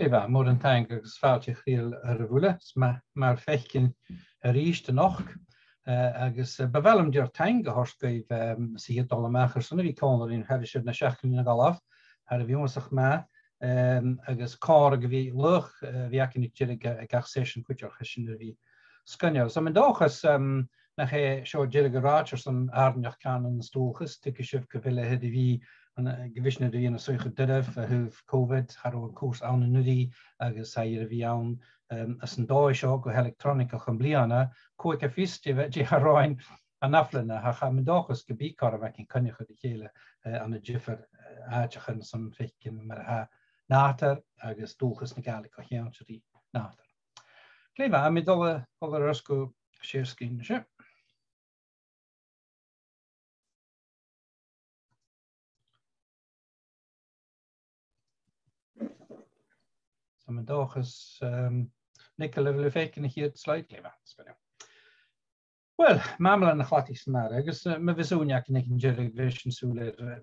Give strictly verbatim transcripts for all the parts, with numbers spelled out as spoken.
Glè mhath, mòran taing agus fàilte chridheil oirbh uile. Is ma-, mar a chì sinn a-rithist a-nochd, eh, agus, eh, bu mhath leam dìreach taing a thoirt dhuibh, ehm, 's a' dol a-mach airson a bhith còmhla rinn thairis air na seachdainean a dh'fhalbh, tha e air a bhith uabhasach math, ehm, agus còmhradh a bhith laghach, eh, a bhith againn aig deireadh, eh, gach seisean cuideachd, tha sin air a bhith sgoinneil. So, tha mi an dòchas, ehm, nach e seo deireadh an rathaid airson àrainneachd cànan is dualchas, tuigidh sibh gu bheil e air a bhith an, eh, gu bheil sinn air a bhith ann an suidheachadh doirbh a thaobh Covid, cha robh an cùrsa ann an-uiridh agus tha e air a bhith ann, ehm, anns an dòigh seo gu h-electronic am-bliadhna, cò aig a tha fios dè bh-, dè tha romhainn an ath-bhliadhna, ach tha mi an dòchas gum bi cothrom againn coinneachadh ri chèile, eh, ann an diofar, eh, àiteachan airson faicinn mar a tha nàdar agus dualchas na Gàidhlig co-cheangailte ri nàdar. Glè mhath, tha mi a' dol a, dol air adhart gu share screen an seo. Tha mi an dòchas, ehm, Nicola, a bheil thu a' faicinn a' chiad slide? Glè mhath, sgoinneil. Uill, mamalan a' chladaich san adhar, agus, eh, ma bhios ùine againn aig an deireadh, bheir sinn sùil air, eh,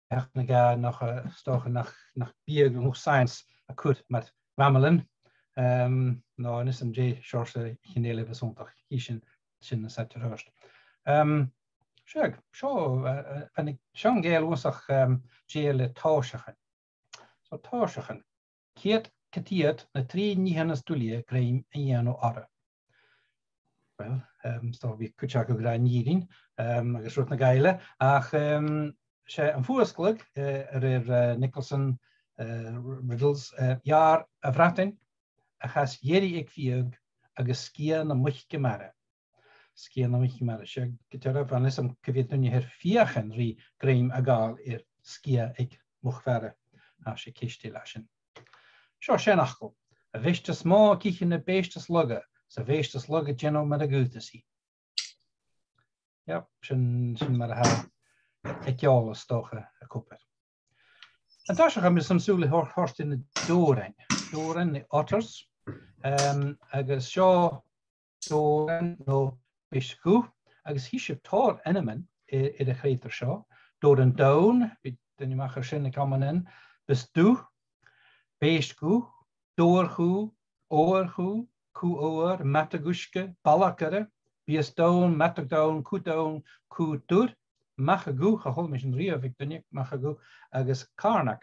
beachd no dhà nach, eh, 's dòcha nach, nach biodh an luchd-saidheans a' cur mar mhamalan, ehm, no a-nis an dèidh seòrsa chin eile a bhios iongantach, chì sinn sin nas fhaide air adhart. Ehm, seadh, seo, eh, eh, an, seo an Gàidheal uabhasach, ehm, dèidheil le tòimhseachain. So, tòimhseachain. Ciad, ciad iad na trì nithean as duilghe grèim a dhèanamh orra? Uill, ehm, 's dòcha gum bi cuid agaibh ag ràdh an fhìrinn, ehm, agus rud no dhà eile, ach, ehm, 's e am fuasgladh, eh, a rèir, eh, Nicholson, eh, R-, Riddles, eh, "Gheàrr a' bhradain a chas dheiridh aig fiadh agus sgiath na muice-mara." Sgiath na muice-mara, 's e gu dearbh, chan eil fhios agam cia mheud duine a tha air feuchainn ri grèim a ghabhail air sgiath aig muc-mhara. Tha, 's e ceist eile a tha sin. Seo seanfhacal. "A' bhèist as motha ag ithe na bèist as lugha, 's a' bhèist as lugha a' dèanamh mar a dh'fhaodas i." Yep, sin, sin mar a tha an ceòl, 's dòcha, ag obair. An toiseach, tha mi airson sùil a thor-, thoirt air na dòbhrain. Dòbhrain, na otters. Ehm, agus seo dòbhran no bèist-dhubh, agus chì sibh tòrr ainmean air, air a' chreutair seo. Dòbhran donn, bidh daoine a-mach air sin aig amannan. Biast-dubh, bèist-dhubh, dobhar-chù, odhar-chù, cù-odhar, madadh-uisge, balgaire, biast-donn, madadh donn, cù donn, cù-duir, macha-dhubh, cha chuala mi sin riamh aig duine, macha-dhubh, agus càrnag.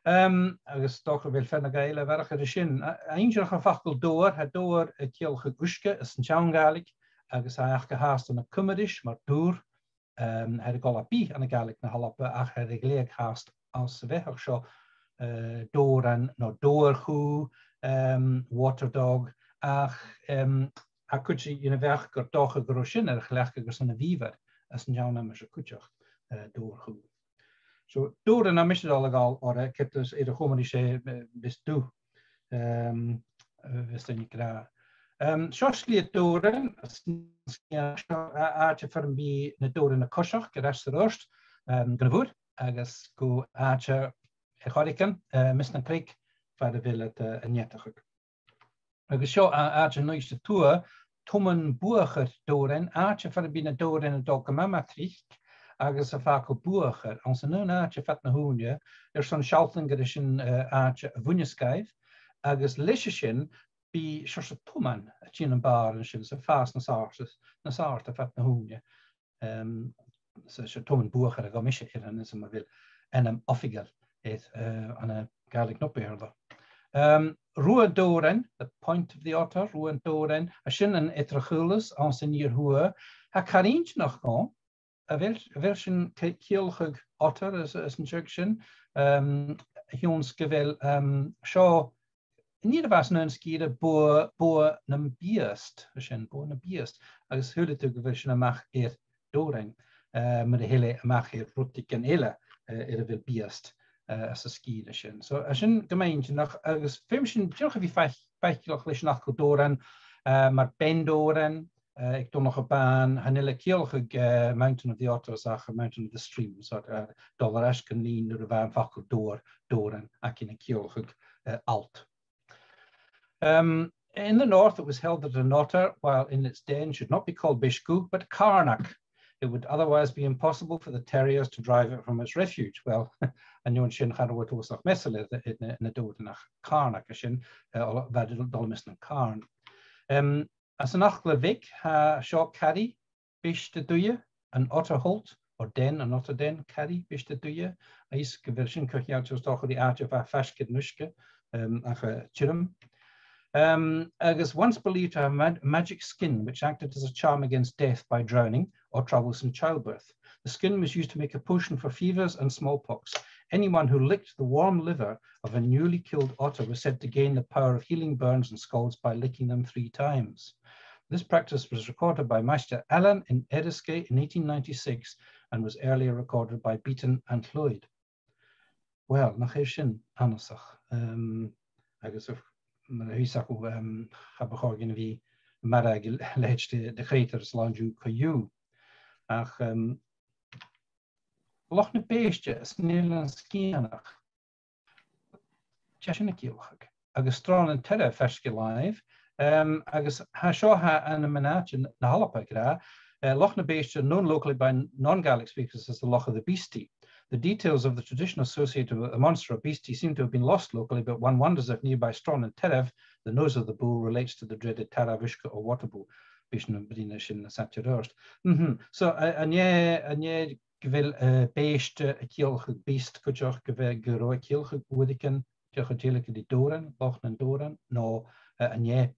Ehm, agus 's dòcha gu bheil fear no dhà eile a bharrachd air sin. A, a, inntinneach am facal dobhar, tha dobhar a' ciallachadh uisge anns an t-seann Ghàidhlig, agus tha e aca fhathast ann an Cuimris mar dubhar, ehm, tha e air a dhol à bith ann an Gàidhlig na h-Alba, ach tha e air a ghlèidheadh fhathast anns a' bheathach seo, eh, dòbhran no dobhar-chù, ehm, water dog, ach, ehm, tha cuid dhen bheachd gur dòcha gun robh sin air a chleachdadh airson a' bhìobhair anns an t-seann aimsir cuideachd, eh, dobhar-chù. So, dòbhran, tha mise a' dol a ghabhail orra, ceart, air a' Chomraich 's e, eh, biast-dubh, ehm, eh, bhios daoine ag ràdh. Ehm, seo Slighe Dòbhrain, seo, a-, àite far am bi na dòbhrain a' coiseachd air ais 's air adhart, ehm, gun a' mhuir, agus gu àite air choreigin, eh, am measg nan creag, far a bheil iad, eh, a' neadachadh. Agus seo à-, àite an Uibhist a Tuath, Toman Buachair Dòbhrain, àite far am bi na dòbhrain a' dol gu math math tric, agus am facal buachair, anns an aon àite fad na h-ùine, airson sealltainn gur e sin, eh, àite a bhuineas dhaibh, agus leis a sin, bidh seòrsa toman a' tighinn am bàrr an sin, 's a' fàs nas àirde, nas àirde fad na h-ùine. Ehm, so, 's e Toman Buachair a ghabh mise air, chan eil fhios agam a bheil ainm oifigeil air, eh, ann an Gàidhlig no Beurla. Ehm, Ruadh an Dòbhrain, the point of the otter, Ruadh an Dòbhrain, tha sin an Eadar-chaolas anns an Iar-thuath. Tha e car inntinneach dhomh, a bheil, a bheil sin ci-, ciallachadh otter, is, is an t-seagh sin, ehm, a chionn 's gu bheil, ehm, seo an ìre mhath san aon sgìre, Bogha, Bogha nam Biast, sin, Bogha nam Biast, agus shaoileadh tu gu bheil sin a-mach air dòbhrain, eh, mura h-eil e a-mach air rudeigin eile, eh, air a bheil biast, eh, anns an sgìre sin. So, tha sin gu math inntinneach, agus feumaidh sinn dìreach a bhith faic-, faiceallach leis an fhacal dòbhran, eh, mar Beinn Dòbhrain, eh, aig Donnchadh Bàn, chan eil e a' ciallachadh, eh, Mountain of the Otters ach Mountain of the Stream. So, eh, dol air ais gun linn nuair a bha am facal dòbhar, dòbhran, againn a' ciallachadh, eh, allt. Um, in the north, it was held that an otter, while in its den, should not be called beist-dhubh, but càrnag. it would otherwise be impossible for the terriers to drive it from its refuge. Well, an fheadhainn sin cha robh uabhasach measail air, air na, na dòrain ach càrn aca sin, uh, bha iad a' dol am measg nan càrn. Um, anns an Achadh Bheag, tha seo caraidh, beiste-duibhe, an otter holt, or den, an otter den, caraidh, beiste-duibhe, agus gu bheil sin co-cheangailte 's dòcha ri àite a bha faisg air an uisge, um, ach, uh, tioram. Um, agus once believed to have mag- magic skin, which acted as a charm against death by drowning or troublesome childbirth. The skin was used to make a potion for fevers and smallpox. Anyone who licked the warm liver of a newly killed otter was said to gain the power of healing burns and scalds by licking them three times. This practice was recorded by Maighstir Ailean in Eriskay in eighteen ninety-six and was earlier recorded by Beaton and Llwyd. Well, nach eil sin annasach. Um, agus, uh, mar a thuigeas tu, um, cha bu chòir dhuinn a bhith a' marbhadh a leithid de, de chreutair san là an-diugh co-dhiù. Ach, um, Loch na Bèiste san Eilean Sgitheanach, tha sin a' ciallachadh. Agus Sròn an Tairbh faisg air làimh, um, agus tha seo, tha ainmean-àite na h-Alba ag ràdh, uh, Loch na Bèiste, known locally by non-Gaelic speakers as the Loch of the Beastie. The details of the tradition associated with the monster or beastie seem to have been lost locally, but one wonders if nearby Sròn an Tairbh, the nose of the bull, relates to the dreaded tarbh uisge or water bull. Bidh sinn a' bruidhinn air sin an t-seachdain a tha ri teachd. Mhm. So, uh, an e, an e gu bheil, uh, bèiste a' ciallachadh beast cuideachd, gu bheil, gu robh e a' ciallachadh uaireigin, dìreach a' dèiligeadh ri dòrainn, Loch nan Dòrainn, no, uh, an e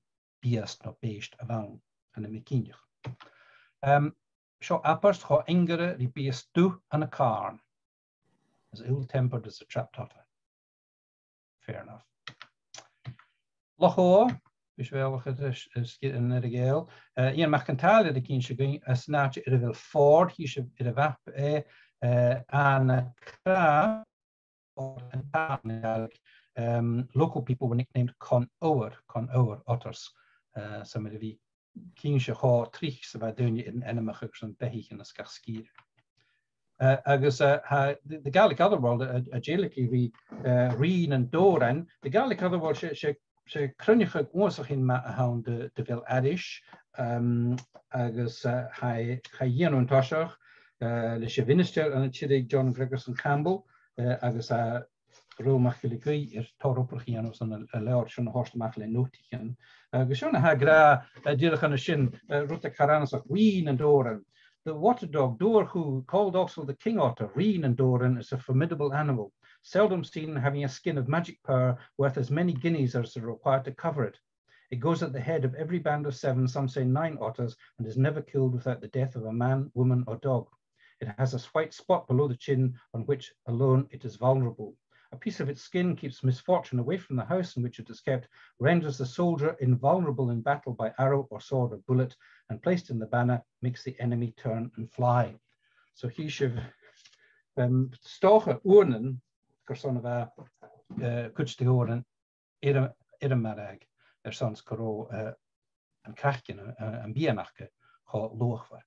biast no bèist a bh' ann, chan eil mi cinnteach. Um, seo abairt: cho ingear ri biast dubh ann an càrn. As ill-tempered as a trapped otter. Fair enough. Loch Obha, bidh sibh eòlach air, air, air sgi-, an Earra-Ghàidheal. Uh, Iain Mac an Tàilleir a tha ag innse dhuinn, as an àite air a bheil fòrd, chì sibh air a' mhapa e, uh, ann an Cràdh, or an Tàrn ann an Gàidhlig, um, local people were nicknamed Con Obhair, Con Obhair otters. Uh, so mar a bhios cinnteach cho tric 's a bha daoine air an ainmeachadh airson beathaichean os gach sgìre. Uh, agus, uh, tha, the, the Gaelic Otherworld, a, a' dèiligeadh ri, uh, Rìgh nan Dòrainn. The Gaelic Otherworld, 's e, 's e, 's e cruinneachadh uabhasach fhèin math a th' ann de, de bheul-aithris, um, agus, uh, chaidh, chaidh a dhèanamh an toiseach, uh, leis a' mhinistear ann an Tiriodh, John Gregorson Campbell, uh, agus, uh, Raghnall MacGilleDhuibh air tòrr obrach a dhèanamh airson an, an leabhar sin a thoirt a-mach le notaichean. Agus seo na tha e ag ràdh, uh, dìreach an sin, uh, rud a tha car annasach, Rìgh nan Dòrainn. The water dog, Dòrr Chù, called also the king otter, Rìgh nan Dòrainn, is a formidable animal, seldom seen, having a skin of magic power worth as many guineas as are required to cover it. It goes at the head of every band of seven, some say nine otters, and is never killed without the death of a man, woman, or dog. It has a white spot below the chin, on which alone it is vulnerable. A piece of its skin keeps misfortune away from the house in which it is kept, renders the soldier invulnerable in battle by arrow or sword or bullet, and placed in the banner, makes the enemy turn and fly. So chì sibh, um, 's dòcha uaireannan, carson a bha, uh, cuid de dh'òrain air a, air am marbhadh, airson 's gun robh, uh, an craiceann, uh, am bian aca cho luachmhor.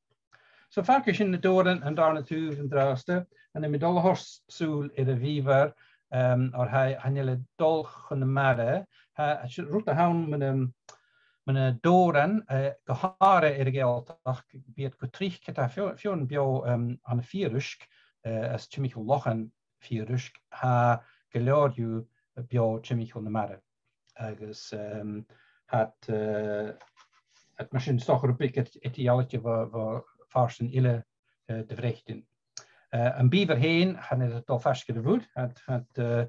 So fàgaidh sinn na dòrain an dàrna taobh an-dràsta, agus tha mi a' dol a thoirt sùil air a' bhìobhair, um, oir tha, chan eil e a' dol chun na mara, tha, tha rud a th' ann mun, um, mun na dòrain, uh, gu h-àraidh air a' Ghàidhealtachd, bidh iad gu tric, ged a tha feadh-, feadhainn beò, um, ann am fìor uisg, uh, is timcheall lochan fìor uisg, tha gu leòr dhiubh beò timcheall na mara. Agus, um, tha iad, uh, tha iad mar sin 's dòcha rud beag eadar-dhealaichte bho, bho phàirtean eile, uh, de Bhreatainn. Uh, am bìobhair fhèin, chan eil iad a' dol faisg air a' mhuir, tha iad, tha iad, uh,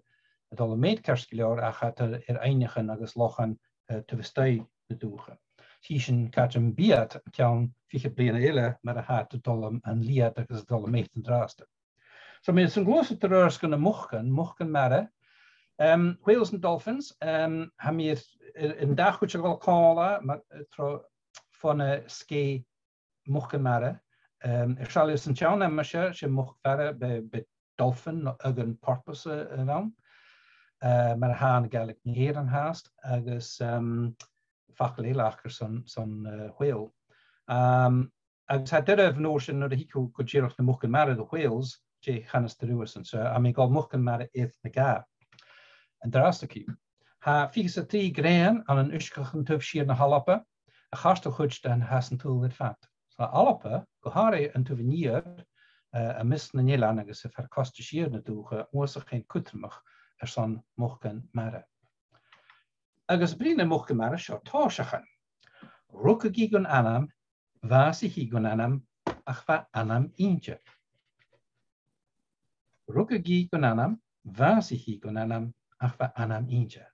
a' dol am meud ceart gu leòr, ach tha iad air, air aibhnichean agus lochan, uh, taobh a-staigh na dùthcha. Chì sinn càit am bi iad ceann fichead bliadhna eile, mar a tha iad a' dol am, an leathad agus a' dol am meud an-dràsta. So, tha mi airson gluasad air adhart gu na mucan, mucan mara. Um, whales and dolphins, um, tha mi air, air, air an dà chuid a dhol còmhla, mar, uh, tro, fon, uh, sgèith mucan mara. Um, air sàillibh san t-seann aimsir, 's e muc-mhara, b' e, b' e dolphin no aodann porpoise a, a bh' ann. Uh, mar a tha ann an Gàidhlig na h-Èireann fhathast, agus, um, facal eile aca airson, son, uh, whale. Um, agus tha e doirbh an uair sin nuair a thig thu gu dìreach na mucan mara, the whales, dè chanas tu riuthasan. So, tha mi a' gabhail mucan mara air na dhà. An-dràsta co-dhiù. Tha fichead 's a trì grèim ann an uisgeachan taobh siar na h-Alba, a' chàirdeil chuid den Shasainn Tuathal air fad. Bha Alba, gu h-àraidh an Taobh an Iar, eh, am measg nan eilean agus air feadh costa siar na dùthcha, uabhasach fhèin cudromach airson mucan-mara. Agus a' bruidhinn air mucan-mara, seo tòiseachan. Rugadh i gun anam, bhàsaich i gun anam, ach bha anam innte. Rugadh i gun anam, bhàsaich i gun anam, ach bha anam innte.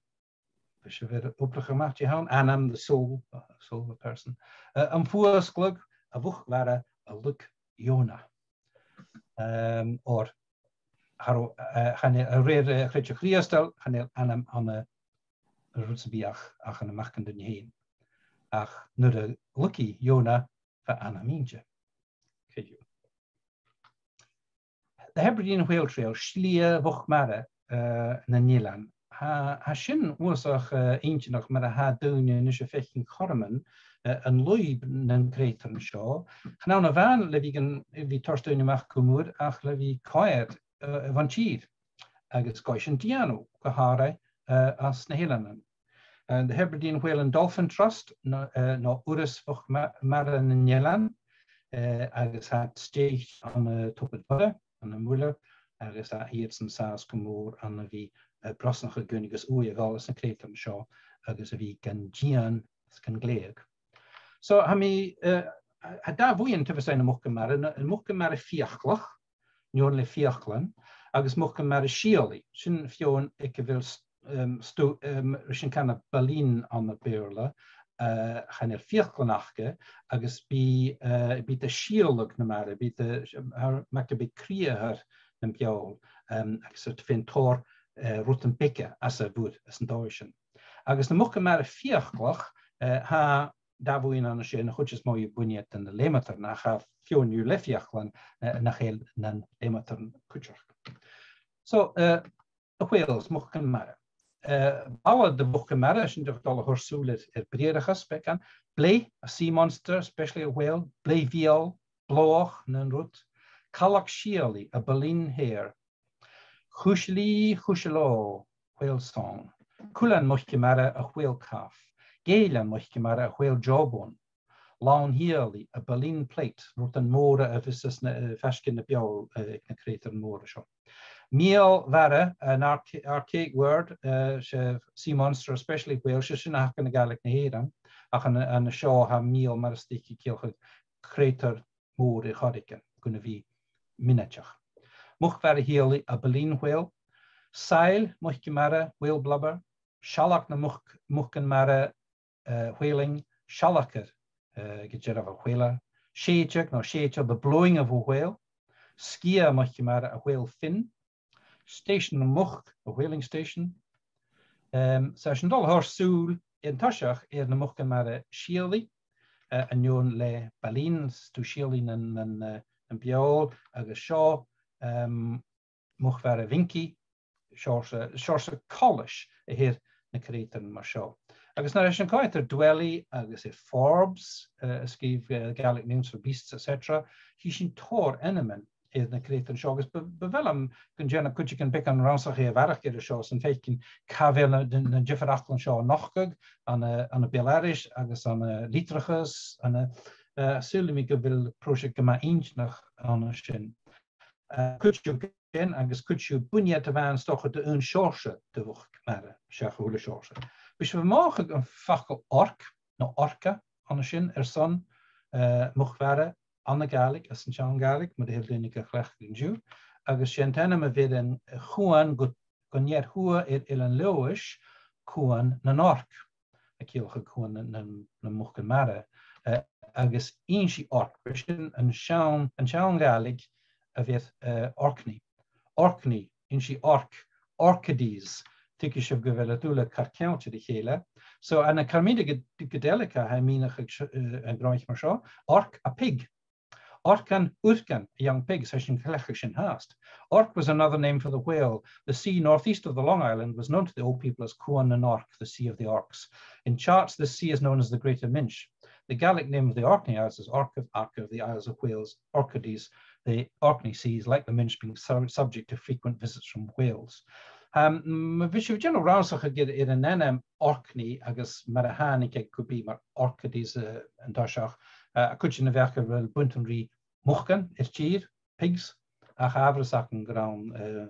Bheil sibh air obrachadh a-mach dè th' ann? Anam, the soul, uh, soul of a person. Uh, am fuasgladh, a' mhuc-mhara, a lig Iona. Um, oir, tha, uh, chan eil, a rèir, uh, a' chreideimh Chrìosdail, chan eil anam ann an rud sam bith ach, ach ann am mac an duine fhèin. Ach nuair a lig i Iona, bha anam innte. Creideamh. The Hebridean Whale Trail, slighe mhuc-mhara, eh, nan eilean. Tha, tha sin uabhasach, eh, inntinneach mar a tha daoine a-nis a' faicinn cothroman, eh, an lùib nan creutairean seo. Chan ann a-mhàin le bhith gan, bhith toirt daoine a-mach gu muir, ach le bhith coimhead, eh, bhon tìr. Agus gu bheil sin a' dèanamh, gu h-àraidh, eh, anns na h-eileanan. Eh, the Hebridean Whale and Dolphin Trust, no, eh, no Urras Mhuc-, Ma-, Mara nan Eilean, eh, agus tha iad stèidhichte ann an, eh, Tobar Mhoire, ann am Muile, agus tha iadsan an sàs gu mòr ann a bhith, eh, brosnachadh gun agus ùidh a ghabhail anns na creutairean seo, agus a bhith gan dìon is gan glèidheadh. So, tha mi, eh, tha dà bhuidheann taobh a-staigh na mucan-mara, na, na mucan-mara fiaclach, an fheadhainn le fiaclan, agus mucan-mara sìolaidh, sin feadhainn aig a bheil s-, um, stu-, um, ris an canar baleen ann am Beurla, uh, chan eil fiaclan aca, agus bidh, uh, bidh iad a' sìoladh na mara, bidh iad a', mar gum biodh criathar nam beul, um, agus iad a' faighinn tòrr, uh, rudan beaga às a' mhuir anns an dòigh sin. Agus na mucan-mara fiaclach, uh, tha dà bhuidheann ann an sin, a' chuid as motha a bhuineas dha na leumadairean, ach tha feadhainn dhiubh le fiaclan, eh, nach eil nan leumadairean cuideachd. So, eh, the whales, mucan-mara. Eh, balla de mhucan-mara, sin dìreach dol a thoirt sùil air, air briathrachas beagan. Bleith, a sea monster, especially a whale. Bleith bheul, blòthach, an aon rud. Calg sìolaidh, a baleen hare. Cuisilidh, cuisealò, whale song. Cuilean muice-mara, a whale calf. Gèilean muice-mara, a whale jawbone. Lann shìolaidh, a baleen plate, rudan mòra a bhios anns na, eh, faisg air na beul, eh, aig na creutairean mòra seo. Mial-mhara, an archa-, archaic word, eh, 's e sea monster, especially whale, 's e sin a th' aca ann an Gàidhlig na h-Èireann, ach an, an seo tha mial-mara 's dòcha a' ciallachadh creutair mòr air choreigin, gun a bhith mionaideach. Muc-mhara shìolaidh, a baleen whale. Saidhl muice-mara, whale blubber. Sealg na muc-, mucan-mara, eh, whaling. Sealgair, eh, gu dearbh, a whaler. Sèideadh no sèideal, the blowing of a whale. Sgiath muice-mara, a whale fin. Stèisean nam muc, a whaling station. Em, so, tha sinn a' dol a thoirt sùil an toiseach air na mucan-mara sìolaidh, eh, an fheadhainn le baleen, stuth sìolaidh nan, nan, eh, nam beul, agus seo, em, muc-mhara minke, seòrsa, seòrsa coltais a th' air na creutairean mar seo. Agus nuair a tha sinn a' coimhead air Dwelly agus air Forbes, eh, a sgrìobh, eh, Gaelic Names for Beasts, et cetera, chì sinn tòrr ainmean air na creutairean seo, agus bu, bu mhiann leam gun dèan cuideigin beagan rannsachaidh a bharrachd air a seo, 's gum faic sinn càit a bheil na, na, na diofar fhaclan seo a' nochdadh ann an, ann am beul-aithris agus ann an litreachas, ann an, eh, saoilidh mi gu bheil pròiseact gu math inntinneach ann an sin. Eh, cuid dhiubh againn agus cuid dhiubh buinidh iad a-mhàin 's dòcha do aon seòrsa de mhuc-mhara, seach a h-uile seòrsa. Bidh sibh a' mothachadh am facal orc, no orca, ann an sin airson, eh, muc-mhara ann an Gàidhlig, anns an t-seann Ghàidhlig, mar a tha daoine ga chleachdadh an-diugh, agus 's e an t-ainm a bh' air a' chuan gu, gu nèar-thuath air Eilean Leòdhais, Cuan nan Orc, a' ciallachadh cuan na, na, na mucan-mara, eh, agus innsidh orc, b' e sin an seann, an seann Ghàidhlig a bh' air, eh, Orkney. Orkney, innsidh orc, Orcades, tuigidh sibh gu bheil an dùil aca car ceangailte ri chèile. So, ann an Carmina Gadelica, tha e a' mìneachadh, eh, an gnothach mar seo, orc, a pig. Orcan, urcan, a young pig, so tha sinn a' cleachdadh sin fhathast. Orc was another name for the whale. The sea northeast of the Long Island was known to the old people as Cuan nan Orc, the Sea of the Orcs. In charts, this sea is known as the Greater Minch. The Gaelic name of the Orkney Isles is Orcaibh, Arcaibh, the Isles of Whales, Orcades, the Orkney seas, like the Minch, being su-, subject to frequent visits from whales. Um, ma bhios sibh a' dèanamh rannsachadh air, air an ainm Orkney agus mar a thàinig e gu bith mar Orcades, eh, an toiseach, Uh, a' chuid sin a bheachd air a bheil buntainn ri mucan air tìr, pigs, ach amharas againn gur ann, uh,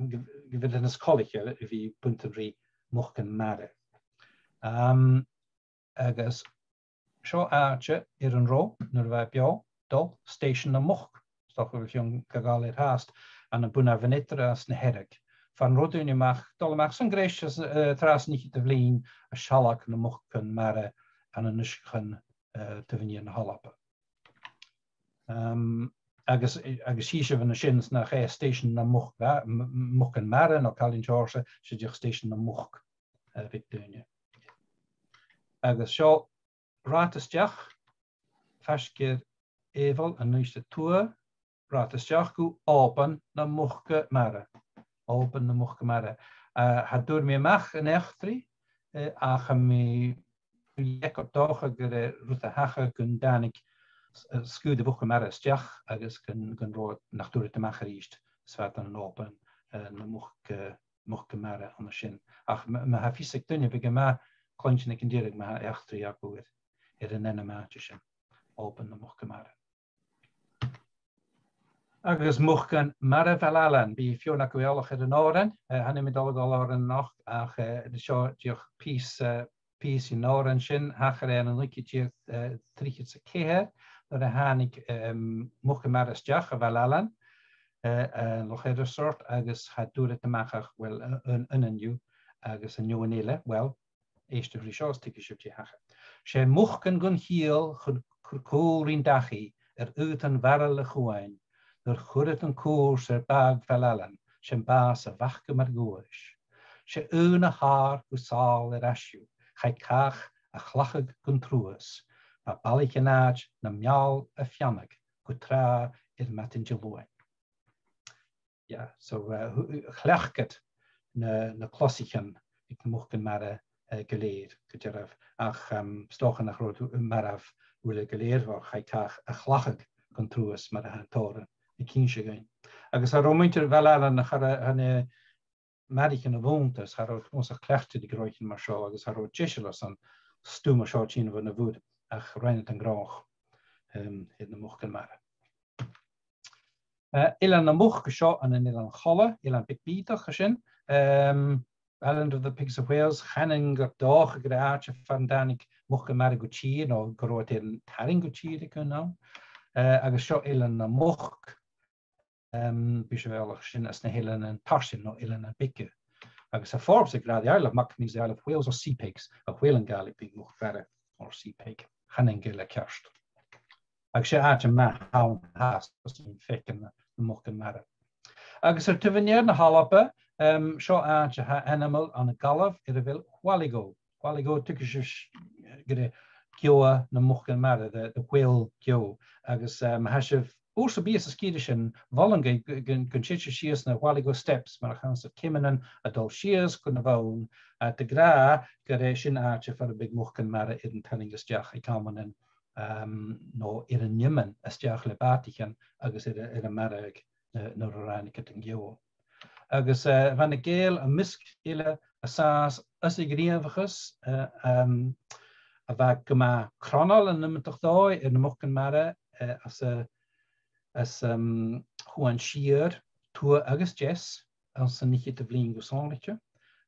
gu, gu bheil e nas coltaiche a bhith buntainn ri mucan-mara. Um, agus seo àite air an robh, nuair a bha e beò, dol, Stèisean na Muc. 'S dòcha gu bheil feadhainn ga ghabhail air fhathast, ann am Bun Abhainn Eadra anns na Hearadh. Far an robh daoine a-mach, dol a-mach san greis, uh, tràth san fhicheadamh linn, a' sealg na mucan-mara ann an uisgeachan, uh, taobh an iar na h-Alba. Um, agus, agus chì sibh an sin, 's nach e Stèisean na Muc, m-, m-, Mucan-mara, no Cailin Seòrsa, 's e dìreach Stèisean na Muc, uh, a bhiodh daoine. Agus seo rathad a-steach, faisg air Eubhal an Uibhist a Tuath, rathad a-steach gu Òban na Muca-mara. Òban na Muca-mara. Uh, cha d' fhuair mi a-mach an eachdraidh, uh, ach tha mi, tha mi ag iarraidh gur e rud a thachair gun tàinig s-, uh, sgaoth de mhuca-mara a-steach agus gun, gun robh, nach d' fhuair iad a-mach a-rithist 's bha iad ann an Òban, uh, na Muc, uh, Muca-mara an sin. Ach ma, ma tha fios aig duine, bidh e math cluinntinn aig an deireadh ma tha eachdraidh agaibh air, air an ainm-àite sin, Òban na Muca-mara. Agus Mucan-mara Bhaile Ailein, bidh feadhainn agaibh eòlach air an òran, uh, chan eil mi dol a ghabhail òran a-nochd, ach, uh, seo dìreach pìos, uh, pìos den òran sin, thachair e ann an naoi ceud deug, uh, trithead 's a ceithir, nuair a thàinig, um, mucan-mara a-steach a Bhaile Ailein, uh, uh, Loch Eireasort, agus cha d' fhuair iad a-mach ach, well, uh, an, an, an-diugh, agus an fheadhainn eile, well, èistibh ri seo is tuigidh sibh dè thachair. 'S e mucan gun chiall chur, chur cùl rin dachaigh air aodann mhara le chuain, nuair chuir iad an cùrs air bàgh Bhaile Ailein, sin bàs a bh' aca mar dhuais. 'S e aon a thàr gu sàl air ais dhiubh, chaidh càch a chlachadh gun truas, bha balaich an àit' nam meall a' feannadh gu tràth air madainn Diluain. Yeah, so, uh, thu-, chleachd iad na, na closaichean aig na mucan-mara, uh, gu lèir, gu dearbh. Ach, um, 's dòcha nach robh iad marbh uile gu lèir, oir chaidh càch a chlachadh gun truas mar a tha an t-òran ag innse dhuinn. Agus cha robh muinntir Bhaile Ailein, cha robh, chan e maraichean a bh' annta, cha robh iad uabhasach cleachdte ri gnothaichean mar seo, agus cha robh iad deiseil airson stuth mar seo a thighinn bhon a' mhuir, ach rinn iad an gnothach, um, air na mucan-mara. Uh, Eilean nam Muc, seo ann an Eilean Cholla, eilean beag bìodach a tha sin. Um, Island of the Pigs of Wales, chanainn gur dòcha gur e àite far an tàinig mucan-mara gu tìr, no gun robh iad air an tarraing gu tìr aig aon àm. Uh, agus seo Eilean nam Muc, um, bidh sibh eòlach air sin anns na h-Eileanan Tarsainn no Eileanan Beaga. Agus tha Forbes ag ràdh, the Isle of Muck means the Isle of Whales or Sea Pigs, a' Ghàidhlig, bidh muc-mhara or sea pig. Chan eil an gaol air ceart. Agus 's e àite math a th' ann fhathast, feumaidh sinn fhaicinn na, na mucan-mara. Agus air taobh an ear na h-Alba, um, seo àite a tha ainmeil ann an Gallaibh air a bheil Whaligo. Whaligo, tuigidh sibh gur e geòbha nam mucan-mara, the, the whale geòbha. Agus, um, tha sibh uair sam bith sa sgìre sin, mholainn gu, gu, gun, gun tèid sibh sìos na Whaligo Steps, mar a chanas iad, ceumannan a' dol sìos gun a' bhonn, a' toirt ag ràdh gur e sin àite far am biodh mucan-mara air an tarraing a-steach aig amannan, um, no air an iomain a-steach le bàtaichean agus air a, air a marbhadh, uh, nuair a ràinig iad an geòbha. Agus, uh, bha na Gàidheil am measg eile an sàs anns a' ghnìomhachas, uh, um, a bha gu math cronail an iomadach dòigh air na mucan-mara, uh, anns a', anns, um, Chuan Siar, tuath agus deas, anns an fhicheadamh linn gu sònraichte,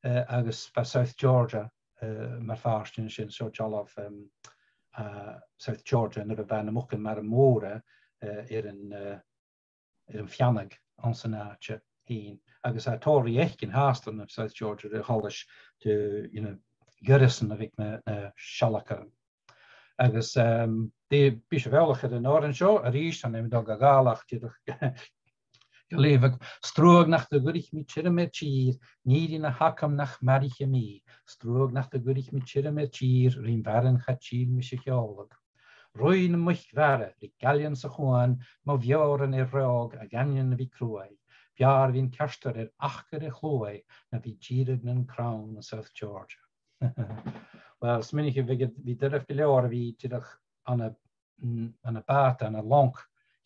uh, agus bha South Georgia, uh, mar phàirt dhen sin, seo dealbh, um, uh, South Georgia, nuair a bha na mucan-mara mòra, uh, air an, uh, air am feannadh anns an àite fhèin. Agus tha tòrr ri fhaicinn fhathast ann an South Georgia ri choltais de, you know, goireasan a bh' aig na, na sealgairean. Agus, um, dè, bidh sibh eòlach air an òran seo a-rithist, chan eil mi dol ga ghabhail ach dìreach ga leughadh. 'S truagh nach do dh'fhuirich mi tioram air tìr, nì rinn a th' agam nach maraiche mi. 'S truagh nach do dh'fhuirich mi tioram air tìr, rim mhaireann cha till mise a sheòladh. Ruith na muic-mhara ri gaillean sa chuan, mo mheòran air reòthadh a dh'aindeoin a bhith cruaidh. B' fheàrr bhinn ceartar air acair a' chluaidh na bhith dìreadh nan crann an South Georgia. Well, smaoinich, bhiodh, bhiodh e doirbh gu leòr a bhith dìreach ann an, mm, ann am bàta, ann an long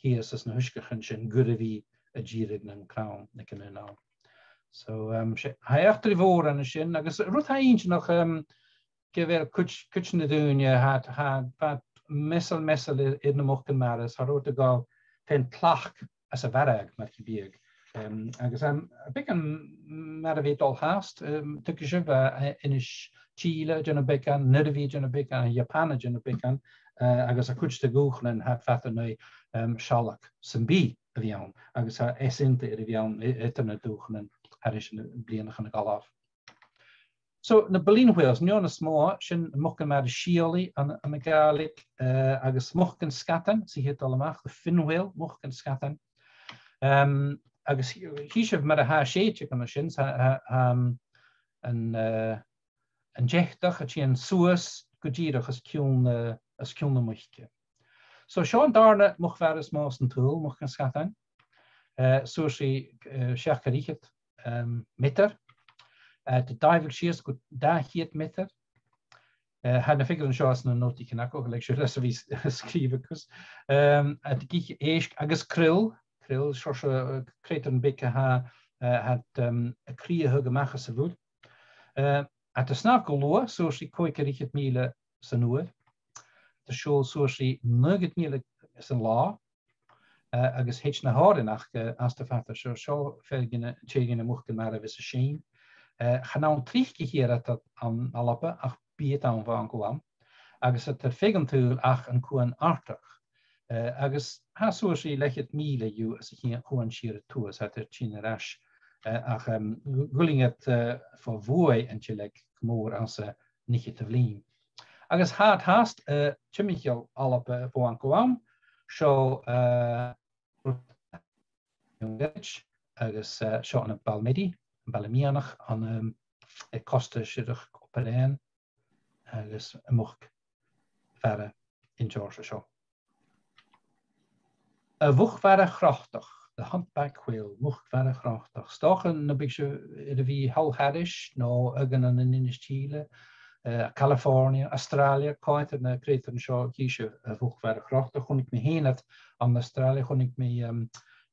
shìos anns na h-uisgeachan sin gu ruige a bhith a' dìreadh nan crann aig an aon àm. So, um, 's e, tha eachdraidh mhòr ann an sin, agus rud a tha inntinneach, um, gu bheil cuid, cuid de na daoine, tha, tha, tha measail, measail air, air na mucan-mara, is cha robh iad a' gabhail fèin tlachd às a' mharbhadh, mar gum biodh. Um, agus, um, a' bhiodh am marbh a' dol fhathast, um, tuigidh sibh, uh, Inis Tìle a' dèanamh beagan, Nirribhidh a' dèanamh beagan, Iapan a' dèanamh beagan, uh, agus a' chuid de dhùthchannan tha fada an aghaidh, um, sealg sam bith a bhith ann, agus tha eas-aonta air a bhith ann e-, eadar na dùthchannan thairis air na bliadhnaichean a dh'fhalbh. So, na baleen whales, an fheadhainn as motha, sin mucan-mara sìolaidh ann, ann an Gàidhlig, eh, agus mucan-sgadain, 's iad a' dol a-mach, the fin whale, mucan-sgadain. Em, agus chì, chì sibh mar a tha a' sèideadh an sin, tha, tha, tha, em, an, eh, an deatach a' tighinn suas gu dìreach os cionn, eh, os cionn na muice. So, seo an dàrna muc-mhara as motha san t-saoghal, mucan-sgadain. Eh, suas ri, eh, seachd air fhichead um, meatair. Eh, tha e a' daibheadh sìos gu dà cheud meatair. Eh, tha na figearan seo anns na notaichean agaibh, leig sibh leas a bhith s-, sgrìobhadh cus. Um, tha iad ag ithe èisg agus krill, krill, seòrsa, eh, creutairean beaga a tha, eh, tha iad, um, a' crìochadh a-mach às a' mhuir. Eh, tha iad a' snàmh gu luath, suas ri còig air fhichead mìle san uair. Tha iad a' siubhal suas ri naochad mìle san là. Eh, agus thèid na h-òrain aca, eh, astar fada. Seo, seo fear dhe na, tè dhe na mucan-mara a bhios a' seinn. Eh, chan ann tric a tha iad ann an Alba, ach bidh iad ann bho àm gu àm. Agus tha iad air feadh an t-saoghail ach an cuan Artach. Eh, agus tha suas ri leth-cheud mìle dhiubh às a' chi-, chuan siar a tuath, tha iad air tighinn air ais. Eh, ach, em, gu-, gu bheil iad, eh, fo bhuaidh an t-seilg gu mòr anns an fhicheadamh linn. Agus tha iad fhathast, eh, timcheall Alba bho àm gu àm, seo, eh, agus, eh, seo ann am Balmedi, am Baile Meadhanach, ann, em, aig costa siorrachd Obar Dheathain, agus am muc-mhara an t-seòrsa seo. A' mhuc-mhara chrochtach, the humpback whale, muc-mhara chrochtach. 'S dòcha nam biodh sibh air a bhith thall thairis, no aig an, an Inis Tìle, eh, California, Astràilia, coimhead air na creutairean seo, chì sibh a' mhuc-mhara chrochtach. Chunnaic mi fhìn iad ann an Astràilia, chunnaic mi, um,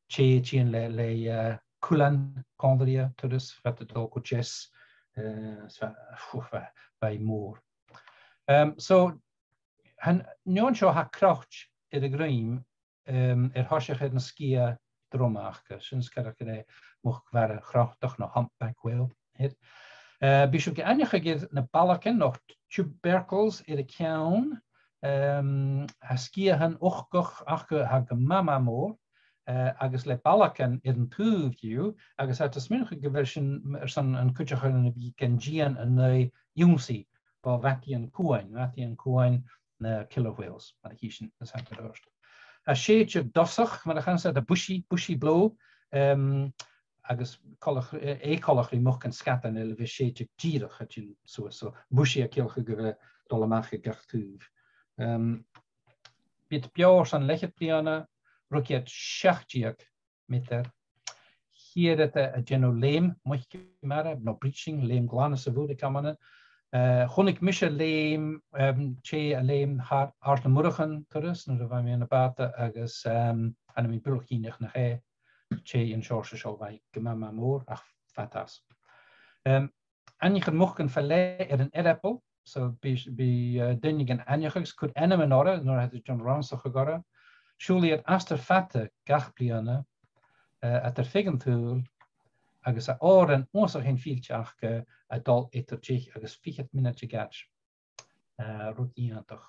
tè a' tighinn le, le, eh, cuilean còmhla rithe turas, bha iad a' dol gu deas, eh, 's bha, phew, bha, bha i mòr. Um, so, tha an fheadhainn seo a tha crochte air a dhruim, um, air thoiseach air an sgiath droma aca, sin as coireach gur e muc-mhara chrochtach no humpback whale iad. Eh, bidh sibh ga aithneachadh air na balagan no tubercles air a ceann, um, tha sgiathan uchdach aca a tha gu math, math mòr, eh, agus le balagan air an taobh dhiubh, agus tha iad a' smaoineachadh gu bheil sin airson an cuideachadh a bhith gan dìon an aghaidh ionnsaigh bho mhadaidhean cuain, mhadaidhean cuain na killer whales, mar a chì sinn, is hagad ort. Tha sèideadh dosach, mar a chanas iad, a bushy, bushy blow, um, agus coltach, eh, eu-coltach ri mucan-sgadain, a bhios a' sèideadh dìreach a' tighinn suas. So, bushy a' ciallachadh gu bheil e a' dol a-mach aig gach taobh. Um, bidh iad beò airson leth-cheud bliadhna, ruig iad seachd deug meatair. Chì iad a, a' dèanamh leum muice-mara, no breaching, leum glan anns a' mhuir aig amannan. Eh, chunnaic mise leum, em, tè a' leum thar Àird nam Murchan turas, nuair a bha mi ann am bàta agus, em, chan eil mi buileach cinnteach nach e tè an seòrsa seo a bha i, gu math, math mòr, ach fada às. Em, aithnichear mucan fa leth air an earball, so bidh, bidh, eh, daoine gan aithneachadh agus cur ainmean orra nuair a tha iad a' dèanamh rannsachadh orra. Siùbhlaidh iad astar fada gach bliadhna, eh, eadar feadh an t-saoghail, agus tha òran uabhasach fhèin fillte aca, eh, a' dol eadar deich agus fichead mionaid a dh'fhaid. Eh, rud iongantach.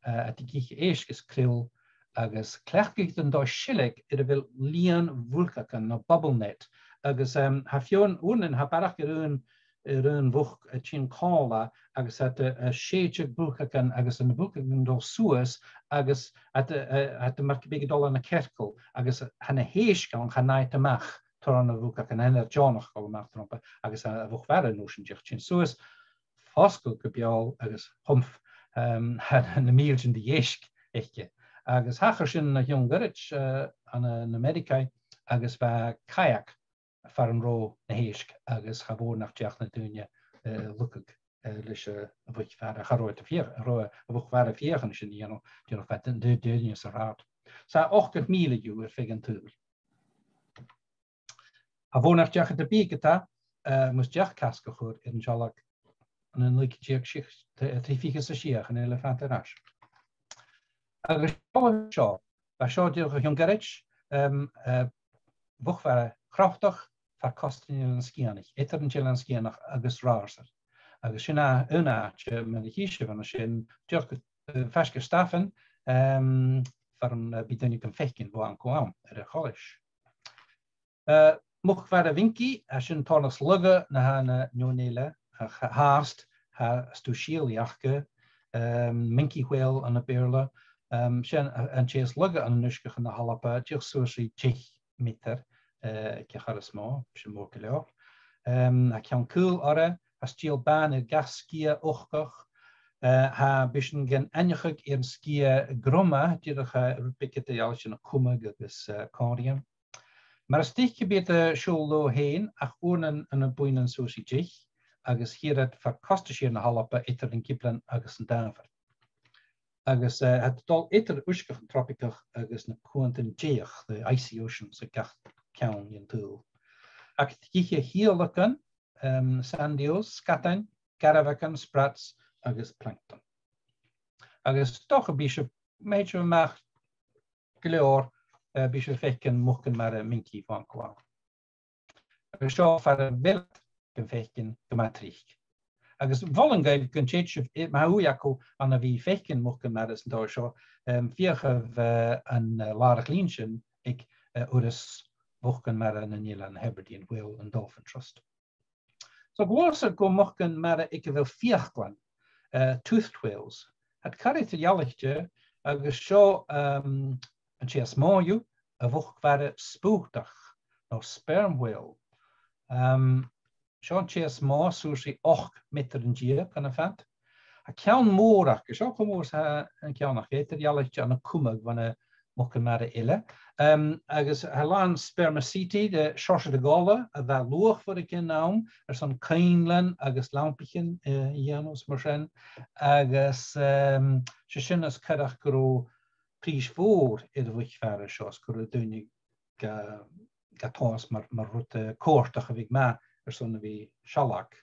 Eh, tha iad ag ithe èisg is krill, agus cleachdaidh iad an dòigh seilg air a bheil lìon bhuilgeagan no bubble net, agus, em, tha feadhainn, uaireannan tha barrachd air aon, air aon mhuc a' tighinn còmhla, agus tha iad a', a' sèideadh builgeagan, agus na builgeagan a' dol suas, agus tha iad a', a', tha iad mar gum biodh a' dol ann an cearcall, agus tha na h-èisg ann chan fhaigh iad a-mach tron a' bhuilgeagan, chan eil iad deònach a dhol a-mach tron, agus tha a' mhuc-mhara an uair sin dìreach a' tighinn suas, fosgladh gu beòil agus humph, em, tha na mìltean de dh'èisg aice. Agus thachair sin an seo goirid, eh, ann an, eh, Ameireagaidh, agus bha kayak far an robh na h-èisg, agus cha mhòr nach deach na daoine, eh, a ghlacadh, eh, leis, eh, a' mhuc-mhara. Cha robh iad a' feuch-, cha robh a' mhuc-mhara a' feuchainn sin a dhèanamh, dhèanamh fad an d-, daoine sa rathad. 'S tha ochdad mìle dhiubh air feadh an t-saoghail. Cha mhòr nach deach iad am biadh ge-tà, eh, mus deach casg a chur air an sealg ann an naoi ceud deug, sia-, t-, trì fichead 's a sia, chan eil e fada air ais. Agus seo, seo, bha seo dìreach o chionn ghoirid, um, uh, a' mhuc-mhara chrochtach far costa an Eilein Sgitheanaich, eadar an t-Eilean Sgitheanach agus Ratharsair. Agus sin a, aon àite, mar a chì sibh an sin, dìreach, uh, faisg air Stafainn, um, far am, uh, bidh daoine gam faicinn bho àm gu àm air a' choltais. Uh, muc-mhara minky, tha sin tòrr nas lugha na tha na neòin eile, ach fhathast, tha stuth sìolaidh aca, um, minke whale ann am Beurla, um, sin a, an tè as lugha ann an uisgeachan na h-Alba, dìreach suas ri deich meatair, uh, aig a' char as motha, sin mòr gu leòr. Um, tha ceann caol oirre, tha stiall bàn air gach sgiath uchdach, uh, tha, bidh sinn gan aithneachadh air an sgiath grunn, dìreach, uh, rud beag eadar-dhealaichte na cumadh agus, uh, còmhraidhean. Mar as trice bidh iad a' siubhal leotha fhèin, ach uaireannan ann am buidhnean suas ri deich, agus chithear iad far costa siar na h-Alba eadar an Giblean agus an Dàmhair. Agus, eh, tha iad a' dol eadar uisgeachan tropaigeach agus na cuantan deigheach, the icy oceans, aig gach ceann dhen t-saoghal. Ach tha iad ag ithe shìolachan, em, sand eels, sgadain, garbhagan, sprats agus plancton. Agus 's dòcha bidh sibh, ma thèid sibh a-mach gu leòr, eh, bidh sibh a' faicinn mucan-mara minke bho àm gu àm. Agus seo far a bheil iad gam faicinn gu math tric. Agus mholainn dhuibh gun tèid sibh, eh, ma tha ùidh agaibh ann a bhith a' faicinn mucan-mara san dòigh seo, em, feuchaibh, eh, an, eh, làrach-lìn sin aig, eh, Urras Mhucan-mara nan Eilean, Hebridean Whale and Dolphin Trust. So, gu h-àraidh gu mucan-mara aig a bheil fiaclan, eh, toothed whales. Tha iad car eadar-dhealaichte agus seo, em, an tè as motha dhiubh, a' mhuc-mhara spùtach, no sperm whale. Em, seo an tè as motha, suas ri ochd meatair an deug ann am fad. Tha ceann mòr aca, seo cho mòr 's a tha an ceann aca, eadar-dhealaichte ann an cumadh bho na mucan-mara eile. Em, agus tha làn spermaceti, de sheòrsa de dh'ola, a bha luachmhor aig an àm airson coinnlean agus lampaichean, eh, a dhèanamh 's mar sin. Agus, em, 's e sin as coireach gun robh prìs mhòr air a' mhuc-mhara seo, 's gun robh daoine ga, ga tomhas mar, mar rud, eh, comhartach a bhiodh math airson a bhith a' sealg.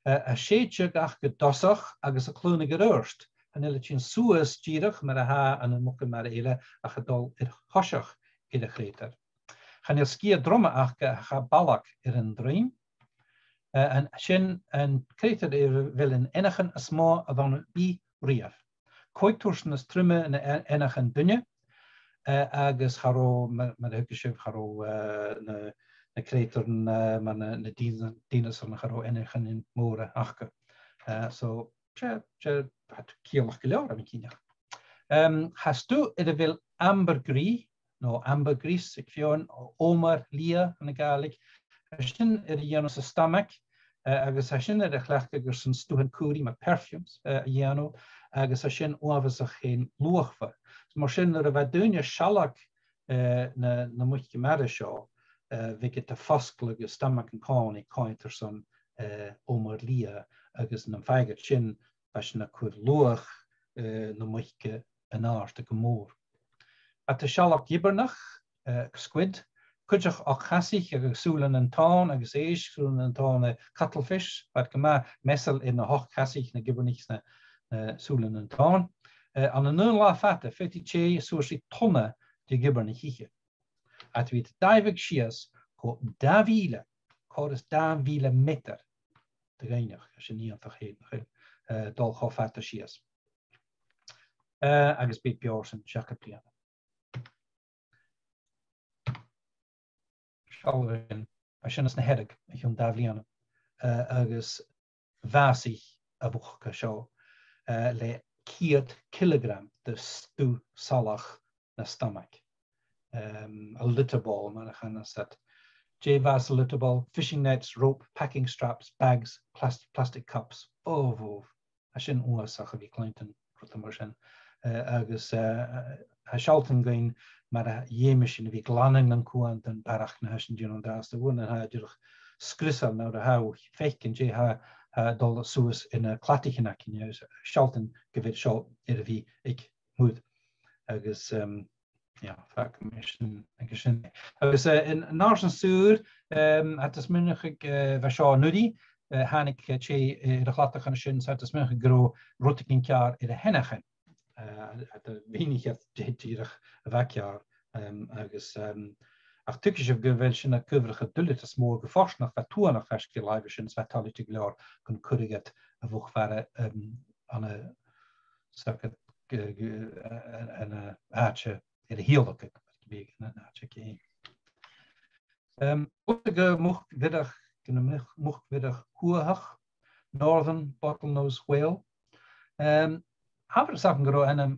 Eh, a' sèideadh aca gu dtosach agus a' clùnadh air adhart. Chan eil e a' tighinn suas dìreach mar a tha ann am mucan-mara eile, ach a' dol air thoiseach air a' chreutair. Chan eil sgiath droma aca ach a' balg air an druim. Eh, an, sin an creutair air a bheil an eanchainn as motha a bh' ann a-riamh. Còig tursan as truime na e-, eanchainn duine, eh, agus cha robh, mar, mar a thuigeas sibh, cha robh, eh, na, na creutairean, eh, mar na, na dìn-, dìneasaran, cha robh eanchainnean mòra aca. Eh, so, 's e, 's e, tha iad ciallach gu leòr, tha mi cinnteach. Em, tha stuth air a bheil ambergris, no ambergris aig feadhainn, o-, òmar liath ann an Gàidhlig. Tha sin air a dhèanamh sa stamag, eh, agus tha sin air a chleachdadh airson stuthan cùbhraidh mar perfumes, eh, a dhèanamh, agus tha sin uabhasach fhèin luachmhor. So mar sin, nuair a bha daoine a' sealg, eh, na, na muice-mara seo, eh, bhiodh iad a' fosgladh an stamag an-còmhnaidh, coimhead airson, eh, òmar liath, agus nam faigheadh iad sin, bha sin a' cur luach, eh, na muice an àirde gu mòr. Tha iad a' sealg ghibearnach, eh, squid, cuideachd ochd-chasaich agus sùilean an tòn agus èisg sùilean an tòn, eh, cuttlefish, bha iad gu math measail air na h-ochd-chasaich, na gibearnaich 's na, na sùilean an tòn. Eh, ann an aon latha fada, faodaidh tè suas ri tonna de ghibearnaich ithe. Ach bidh iad a' daibheadh sìos gu dà mhìle, còrr is dà mhìle meatair de dh'fhaighneachd, tha sin iongantach fhèin, nach eil, eh, dol cho fada sìos. Eh, agus bidh iad beò airson seachdad bliadhna. Seall air sin, tha sin anns na Hearadh o chionn dà bhliadhna, eh, agus bhàsaich a' mhuc seo, eh, le ceud cileagram de stuth salach na stamag. Em, a litter ball, mar a chanas iad. Dè bh' anns a' litter ball? Fishing nets, rope, packing straps, bags, plas-, plastic cups. Ò, bhò. Tha sin uabhasach a bhith a' cluinntinn rudan mar sin. Eh, agus, eh, tha e a' sealltainn dhuinn mar a dh'fheumas sinn a bhith a' glanadh nan cuantan barrachd na tha sinn a' dèanamh an-dràsta. Uaireannan tha e dìreach sgriosail nuair a tha thu a' faicinn dè tha, tha a' dol suas anns na cladaichean againne, agus a' sealltainn gu bheil seo air a bhith aig muir. Agus, em, yeah, faic mi sin, agus sin. Agus, eh, an, an uair sin siud, em, tha iad a' smaoineachadh, eh, bha seo an-uiridh, eh, thàinig, eh, tè, eh, air a' chladach an sin, 's tha iad a' smaoineachadh gun robh rudeigin ceàrr air a h-eanchainn. eh, a, a, a mhìnich iad dè, dìreach a bha ceàrr, em, agus, em, ach tuigidh sibh gu bheil sin a' cuibhreachadh duilgheadas mòr gu fortanach, bha tuathanach faisg air làimh an sin, 's bha e toilichte gu leòr gun cuireadh iad a' mhuc-mhara, em, ann an, 's aithne dhut, gu, gu, a, a, ann an àite air a thìodhlacadh, mar gum biodh, ann an àite aige fhèin. Em, air ais gu muc-mhiorach, gu na muc-, muc-mhiorach thuathach, Northern Bottlenose Whale. Em, tha mi a' smaoineachadh gun robh ainm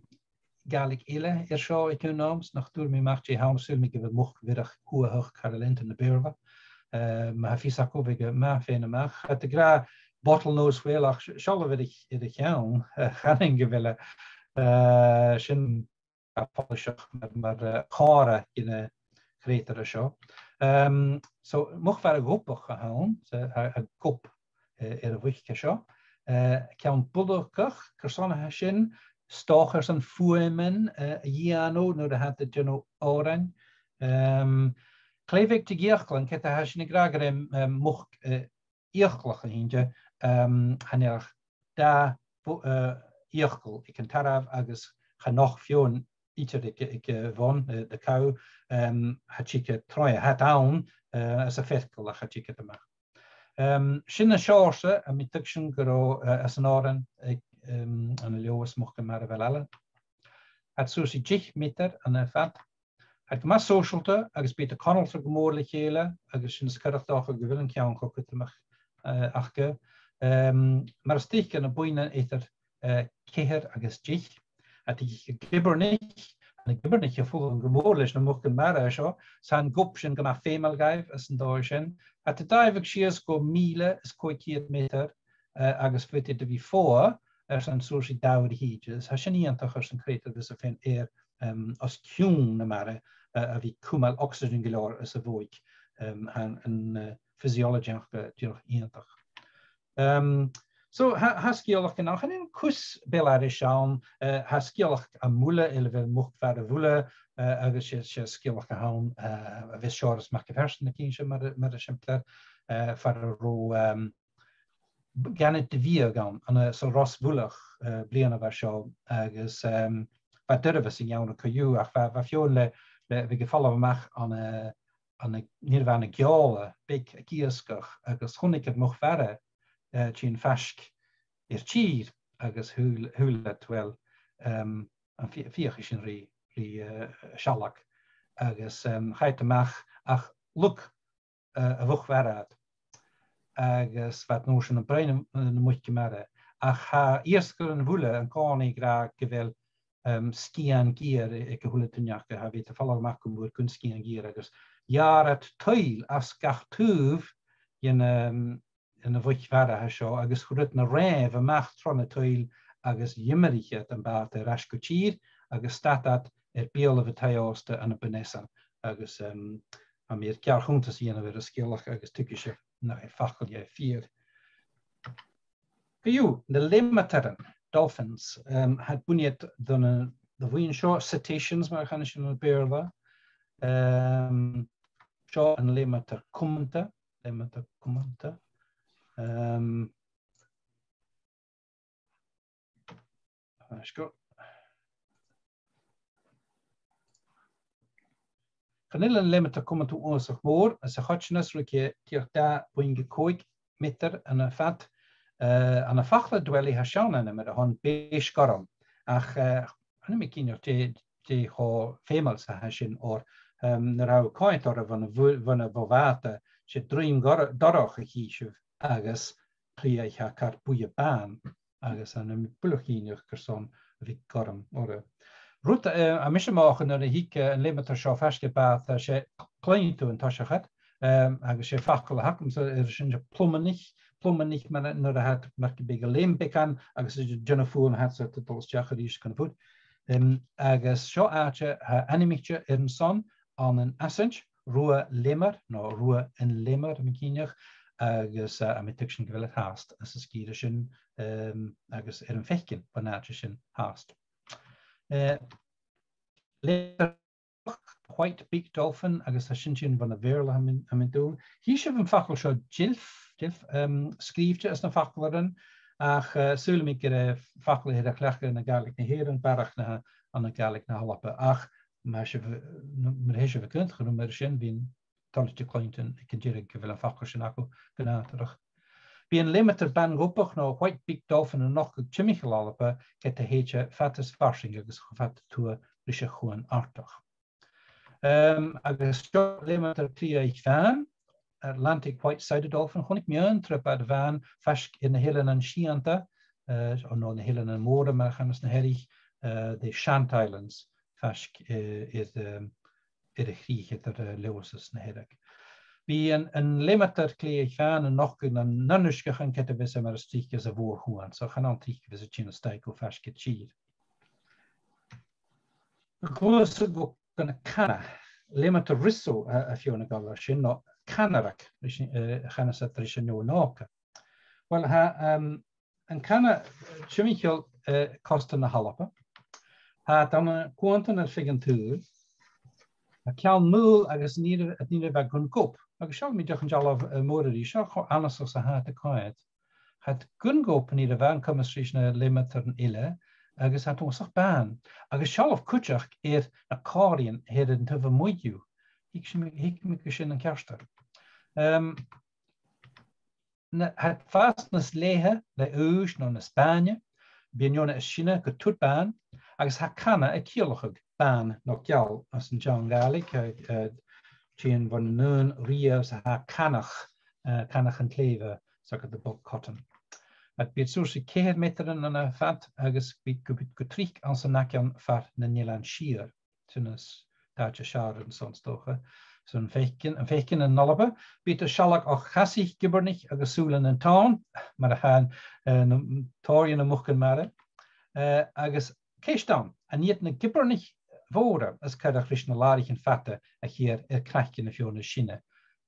Gàidhlig eile air seo aig aon àm, 's nach d' fhuair mi a-mach dè th' ann, saoil mi gu bheil muc-mhiorach thuathach car a' leantainn na Beurla. Em, ma tha fios agaibh, bidh e math faighinn a-mach. Tha iad ag ràdh bottlenose whale, ach s-, seall air a ch-, air a cheann, eh, chanainn gu bheil e, eh, sin a' follaiseach mar, mar, eh, comharra dhen chreutair seo. Em, so, muc-mhara ghobach a th' ann, so, a, a' gob, eh, air a' mhuic seo. Eh, ceann bolgach, carson a tha sin, 's dòcha airson fuaimean, eh, a dhèanamh nuair a tha iad a' dèanamh òrain. Em, clèibh bheag de dh'fhiaclan, ged a tha sinn ag ràdh gur e, em, muc, eh, fhiaclach a th' innte, em, chan eil ach dà bho-, eh, fhiacail aig an tarbh agus chan fhaod feadhainn idir aig, aig, eh, a' bhonn, eh, the cow, em, cha tig iad troimhe, tha iad ann, eh, anns a' pheirceall ach cha tig iad a-mach. Em, sin an seòrsa a tha mi a' tuigsinn gun robh, eh, anns an òran aig, em, ann an Leòdhas, Mucan Mara Bheil Ailein. Tha iad suas ri deich meatair ann am fad. Tha iad gu math sòisealta agus bidh iad a' conaltradh gu mòr le chèile agus sin as coireach 's dòcha gu bheil an ceann cho cudromach, eh, aca. Em, mar as trice na buidhnean eadar, eh, ceithir agus deich. Tha iad a' tighinn gu gibearnaich, na gibearnaich a' fulang gu mòr leis na mucan mara seo, 's tha an gob sin gu math feumail dhaibh anns an dòigh sin. Tha iad a' daoibheadh sìos gu mìle is còig ceud meatair, eh, agus faodaidh iad a bhith fodha airson suas ri dà uair a thìde. Is tha sin iongantach airson creutair a bhios a' faighinn air, em, os cionn na mara, eh, a bhith a' cumail oxygen gu leòr anns a' bhodhaig, em, tha an, an, eh, physiology aca dìreach iongantach. Em, so, tha, tha sgeulachd an-, chan eil cus beul-aithris ann, eh, tha sgeulachd à Muile, air a bheil muc-mhara Mhuile, eh, agus 's e, 's e sgeulachd a th' ann, eh, a bhios Seòras Mac a' Phearsain ag innse mar, mar eisimpleir, eh, far an robh, em, ganaid de bhiadh ann, ann an, sa Ros Mhuileach, eh, bliadhna a bha seo, agus, em, bha doirbh anns an geamhradh co-dhiù, ach bha, bha feadhainn le, le, bhiodh a' falbh a-mach ann an, eh, ann an, nuair a bha ann an geòla beag ag iasgach, agus chunnaic iad muc-mhara, eh, a' tighinn faisg air tìr, agus shaoil, shaoil iad, uill, em, am fi-, feuchaidh sinn ri, ri, eh, sealg. Agus, em, chaidh iad a-mach, ach leig eh, a' mhuc-mhara iad. Agus bha iad an uair sin a' bruidhinn na, na muice-mara. Ach tha iasgairean Mhuile an-còmhnaidh ag ràdh gu bheil, em, sgian geur aig a h-uile duine aca, tha, bha iad a' falbh a-mach gu muir gun sgian geur agus gheàrr iad tuill às gach taobh dhen, em, dhen a' mhuic-mhara seo agus chuir iad na ràimh a-mach tro na tuill agus dh'imrich iad am bàta air ais gu tìr agus stad iad air beulaibh an taigh-òsta ann am Bun Easain. Agus, em, tha mi air geàrr-chunntas a dhèanamh air an sgeulachd agus tuigidh sibh nach e facal dheth fìor. Co-dhiù, na leumadairean, dolphins, em, tha iad bunaithe do na, do bhuidheann seo, cetaceans, mar a chanas sinn ann am Beurla. Em, seo an leumadair cumanta, leumadair cumanta. Em, Air sgàth. Chan eil an leumadair cumanta uabhasach mòr, sa choitcheannas ruig e dìreach dà phuing a còig meatair ann am fad. Eh, ann am faclair Dwelly tha seann ainm air a shon, bèist ghorm. Ach, eh, chan eil mi cinnteach dè, dè cho feumail 's a tha sin oir, em, nuair a tha thu a' coimhead oirre bhon a' bhu-, bhon a' bho-bhàta, 's e druim gor-, dorch a chì sibh agus cliathaich car buidhe bàn, agus chan eil mi buileach cinnteach carson a bhiodh gorm oirre. Rud, eh, a tha mise a' mothachadh nuair a thig, eh, an leumadair seo faisg air bàta, 's e cluinntinn an toiseach iad, em, agus 's e facal a th' agamsa air sin, 's e plumanach, plumanach mar, nuair a tha iad mar gum biodh a' leum beagan agus a' dèanamh fuaim, tha iad a' dol a-steach a-rithist chun a' bhùird. Em, agus seo àite a tha ainmichte air an son, ann an Asaint, Rubha Leumar, no Rubha an Leumar, tha mi cinnteach, agus, eh, tha mi a' tuigsinn gu bheil iad fhathast anns an sgìre sin, em, agus air am faicinn bhon àite sin fhathast. Eh, le white beak dolphin, agus tha sin sin bhon a' Bheurla, tha mi, tha mi an dùil. Chì sibh am facal seo, dilf, dilf, em, sgrìobhte anns na faclairean, Ach, eh, saoilidh mi gur e facal a th' air a chleachdadh ann an Gàidhlig na h-Èireann, barrachd na, ann an Gàidhlig na h-Alba. Ach, ma tha sibh, mar a tha sibh ag aontachadh rium air sin, bidh mi toilichte cluinntinn aig an deireadh gu bheil am facal sin agaibh gu nàdarrach. Bidh an leumadar bàn-ghobach no white-beaked dolphin a' nochdadh timcheall Alba, ged a thèid e fada is farsaing agus cho fada tuath ris a' Chuan Artach. Um, agus seo leumadar cliathaich bhàn, Atlantic white-sided dolphin, chunnaic mi aon trup air bhàn faisg air na h-Eileanan Seunta, uh, no na h-Eileanan Mòra mar a chanas na Hearaich, uh, the Shant Islands, faisg, uh, air, um, air a' chrìch eadar, uh, Leòdhas is na Hearadh. Bidh an, an leumadar cliathaich bhàn a' nochdadh nan, nan uisgeachan ged a bhios e mar as trice sa mhòr-chuan, so chan ann tric a bhios e a' tighinn a-steach gu faisg air tìr. Gluasad gu, gun a' chana, leumadar riso a, a tha fiù 's a' gabhail sin, no canarag, ris, eh, chanas iad ris an fheadhainn òga. Uill, tha, um, an cana timcheall, eh, costa na h-Alba. Tha iad ann an cuantan air feadh an t-saoghail. Tha ceann maol agus an ìre, an ìre mhath gun gob. Agus seall, mi dìreach an dealbh, eh, mòr a-rithist, seo cho annasach 's a tha iad a' coimhead. Tha iad gun gob an ìre mhath an coimeas ris na leumadaran eile, agus tha iad uabhasach bàn. Agus seallaibh cuideachd air na còmhraidhean a th' air an taobh a-muigh dhiubh. Thig sinn, thig mi gu sin an ceartuair. Um, na, tha iad a' fàs nas leatha le aois no nas bàine, bidh an fheadhainn as sine gu tur bàn, agus tha cana a' ciallachadh bàn no geal anns an t-seann Ghàidhlig, eh, eh, tighinn bhon an aon riamh 's a tha canach, eh, canach an t-slèibhe, 's aca the bog cotton. Ach bidh iad suas ri ceithir meatairean ann am fad agus bidh gu, gu tric anns an aigeann far nan Eilean Siar. Sin as t-àite as fheàrr airson, 's dòcha. So am faicinn, am faicinn an Alba, bidh iad a' sealg o chasaich, gibearnaich agus sùilean an t-seann, mar a tha, eh, na, tòrr dhe na mucan-mara. Eh, agus ceist ann, an iad na gibearnaich mhòra as coireach ris na làraichean fada a th' air, air craiceann nam feadhainn as sine?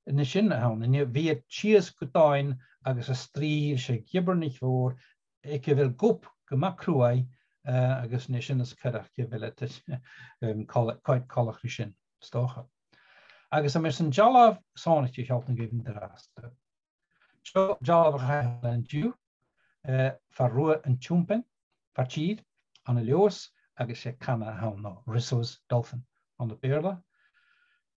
An e sin a th' ann, an e, bidh iad sìos gu domhainn agus a' strì ris a' ghibearnach mhòr, aig a bheil gob gu math cruaidh, eh, agus an e sin as coireach gu bheil iad, um, cola-, coimhead coltach ri sin, 's dòcha. Agus tha mi airson dealbh sònraichte a shealltainn dhuibh an-dràsta. Seo dealbh a chaidh a thogail an-diugh, eh, far Rubha an t-Siùmbain, far tìr, ann an Leòdhas, agus 's e cana a th' ann, no Risso's dolphin ann am Beurla.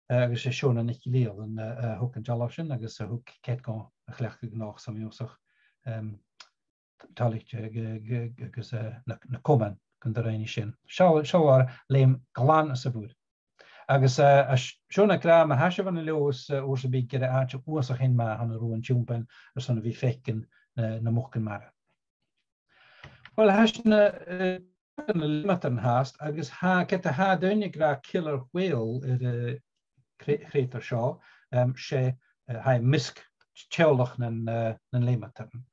Eh, agus 's e Seòna NicIllEathail an, eh, eh, thug an dealbh sin, agus a thug cead dhomh a chleachdadh a-nochd, 's tha mi uabhasach, em, toilichte gu, gu, gu, agus, eh, na, na comain gun do rinn i sin. Seall, seall air leum glan is a' mhuir. Agus, eh, a Sh-, Seòna ag ràdh, ma tha sibh ann an Leòdhas, eh, uair sam bith, gur e àite uabhasach fhèin math ann an Rubha an t-Siùmbain airson a bhith a' faicinn, eh, na mucan-mara. Uill, tha sinn, eh, na leumadaran fhathast, agus tha, ged a tha daoine ag ràdh killer whale air, eh, cre-, creutair seo, em, 's e, eh, tha e am measg teaghlach nan, eh, nan leumadaran.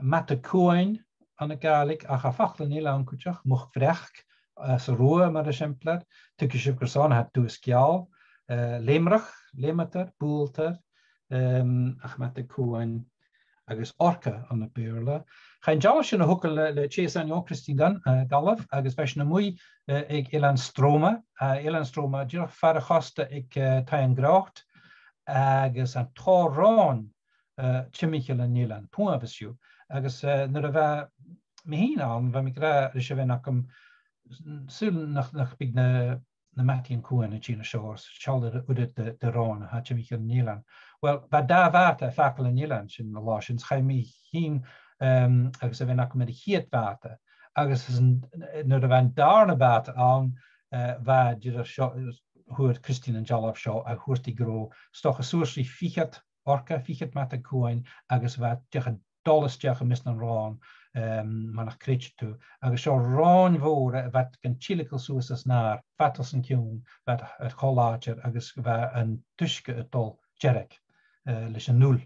Madadh-cuain ann an Gàidhlig, ach tha faclan eile ann cuideachd, muc-bhreac, eh, sa Rubha, mar eisimpleir, tuigidh sibh carson, tha e duilich gu leòr, eh, leumrach, leumadar, buailtear, em, ach madadh-cuain, agus orca ann am Beurla. Chaidh an dealbh sin a thogail le, le Chase Annual, Christine Gunn, eh, ag Alba, agus bha sinn a-muigh, eh, aig Eilean Stroma, eh, Eilean Stroma, dìreach far a' chosta aig, eh, Taigh an Gnothd, agus an t-òran, eh, timcheall an eilein, Puain Bhàis Dhiubh. Agus, eh, nuair a bha mi fhìn ann, bha mi ag ràdh ris a' bhean agam, saoil nach, nach biodh na, na madaidhean-cuain a' tighinn an seo, seall air uiread de, de ròin a tha timcheall an eilein. Uill, bha dà bhàta a' fàgail an eilein sin an là sin, 's chaidh mi fhìn, em, agus a' bhean agam air a' chiad bhàta. Agus is an, nuair a bha an dàrna bàta ann, eh, bha dìreach seo, fhuair Christine an dealbh seo a thuirt i gun robh, 's dòcha, suas ri fichead orca, fichead madadh-cuain, agus bha iad dìreach a' dol a-steach am measg nan ròin, em, mar nach creididh tu. Agus seo ròn mhòr a bha iad gan tilgeil suas as an adhar, fada os an cionn, bha iad air cho làidir agus bha an t-uisge a' dol dearg, eh, leis an fhuil.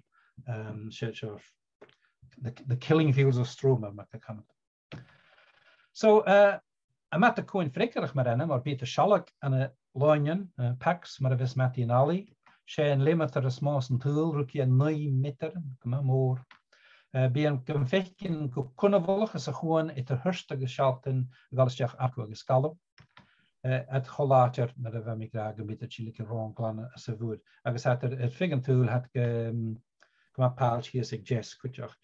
Em, seo, seo, the, the killing fields of Stroma, mar a chanadh. So, eh, am madadh-cuain freagarrach mar ainm, oir bidh iad a' sealg ann an loidhnichean, eh, packs, mar a bhios madaidhean-allaidh. 'S e an leumadair as motha san t-saoghal, ruigidh e naoi meatair, gu math mòr. Eh, bidh e gam faicinn gu cunbhalach anns a' chuan eadar Hiort agus Sealtainn a' dol a-steach acw agus Gallaibh. Eh, iad cho làidir, mar a bha mi ag ràdh, gum bi iad a' tilgeil ròn glan às a' mhuir. Agus tha iad air, air feadh an t-saoghail, tha iad gu, em, gu math pailt shìos aig deas cuideachd.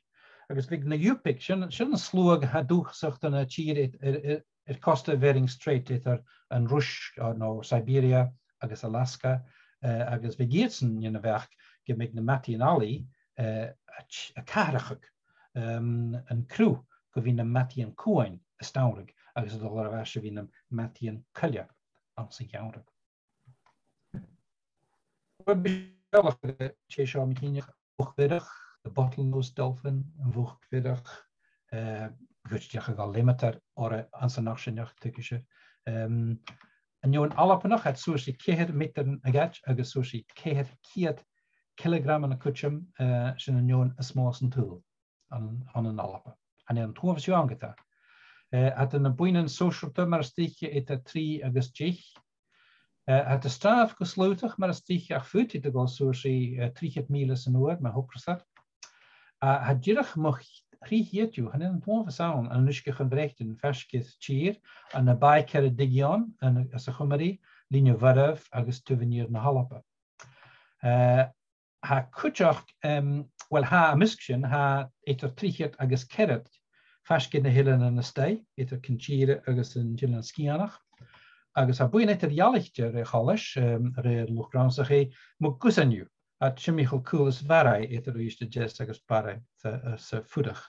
Agus bhiodh na Yupik, sin, sin an sluagh a tha dùthchasach do na tìr air, air, air, air costa Bering Strait, eadar an Ruis, or no Siberia agus Alaska, eh, agus bhiodh iadsan den bheachd gum biodh na madaidhean-allaidh, eh, a' t-, a' cathrachadh, em, an cruth gu bhith na madaidhean-cuain a' stòradh, agus a' dol air ais a bhith na madaidhean-coille anns a' gheamhradh. Uill, bidh seo, eh, tè seo, mi cinnteach, muc-bhiorach, the bottlenose dolphin, am muc-bhiorach, eh, gu dearbh a' gabhail leumadair orra anns an fharsaingeachd, tuigidh sibh. Em, an fheadhainn Albannach, tha iad suas ri ceithir meatair a dh'fhaid agus suas ri ceithir ceud cileagram a' chuideam, eh, sin an fheadhainn as motha san t-saoghal ann, ann an Alba. Chan eil an t-uabhas dhiubh ann ge-tà. Eh, tha na buidhnean sòisealta mar as trice eadar trì agus deich. Eh, tha iad a' snàmh gu slaodach mar as trice ach faodaidh iad a dhol suas ri, eh, trithead mìle san uair, ma thogras iad. A, tha dìreach mu thrì cheud dhiubh, chan eil an t-uabhas ann, ann an uisgeachan Bhreatainn faisg air tìr, ann am Bàgh Ceredigion, ann an, anns a' Chuimrigh, Linne Mhoireibh agus taobh an iar na h-Alba. Eh, tha cuideachd, em, uill, tha am measg sin, tha eadar trithead agus ceathrad faisg air na h-eileanan a-staigh, eadar Cinn Tìre agus an t-Eilean Sgitheanach. Agus tha buidheann eadar-dhealaichte air a' choltais, em, a rèir luchd-rannsachaidh, mu ghusan dhiubh, a tha timcheall Caolas Bharraigh eadar Uibhist a Deas agus Barraigh sa, eh, sa fuireach.